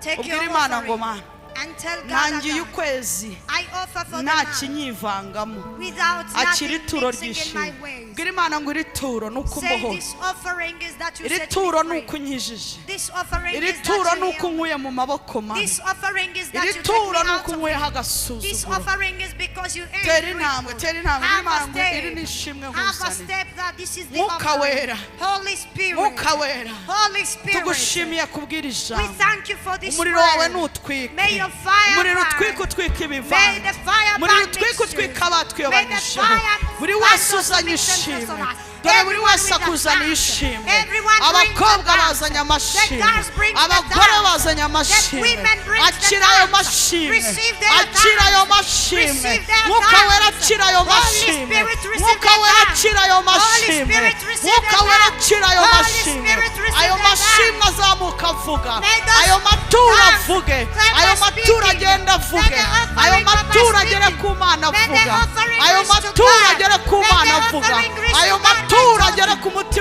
Take your Ubwire Imana ngo offering Mana, and tell God that ntangiye God, ukwezi I offer for the nta month kinyivangamo. without Akira nothing ituro mixing in my ry'ishimwe. ways. Bwira Imana ngo iri turo ni uko Say umbohoye, this offering is that you iri set turo me ni uko free. unkijije, This offering iri is that turo ni you uko heal. unkuye mu maboko mabi, This offering is that iri you take turo me ni out uko of unkuyeho This agasuzuguro. offering is because you earned Tera intambwe, tera intambwe. Have Imana a ngo iri step. ni ishimwe Have a nkuzaniye. step that this is the Mwuka offering. wera. Holy Spirit. Mwuka wera, Holy Spirit. tugushimiye kubwira We ijambo. thank you for this Umuriro wawe word. nutwike, May your fire umuriro burn. utwike, utwike May ibivange, the fire umuriro burn utwike, mixtures. utwike May the abatwiyobanyijeho. fire Buri burn wese those uzanye mixtures ishimwe, of us. dore buri Everyone wese with a akuzaniye thanks. ishimwe. Everyone brings the Abakobwa thanks. bazanye The amashimwe, girls bring the abagore thanks. bazanye The amashimwe. women brings the Akira ayo thanks. mashimwe, Receive their akira ayo thanks. mashimwe. Receive their Mwuka wera, thanks. akira ayo Holy mashimwe. Spirit, receive Mwuka their wera, thanks. akira ayo Holy mashimwe. Spirit, receive Mwuka their wera, thanks. akira ayo Holy mashimwe. Spirit, receive Ayo their mashimwe thanks. azamuka avuga, May those ayo maturo thanks avuge, clap ayo by maturo speaking. agenda May avuge, the offering ayo come by maturo agere speaking. ku Mana May the avuga, offering ayo reach to maturo God. agere ku May Mana the avuga, offering reach ayo to God by maturo agere talking. ku mutima.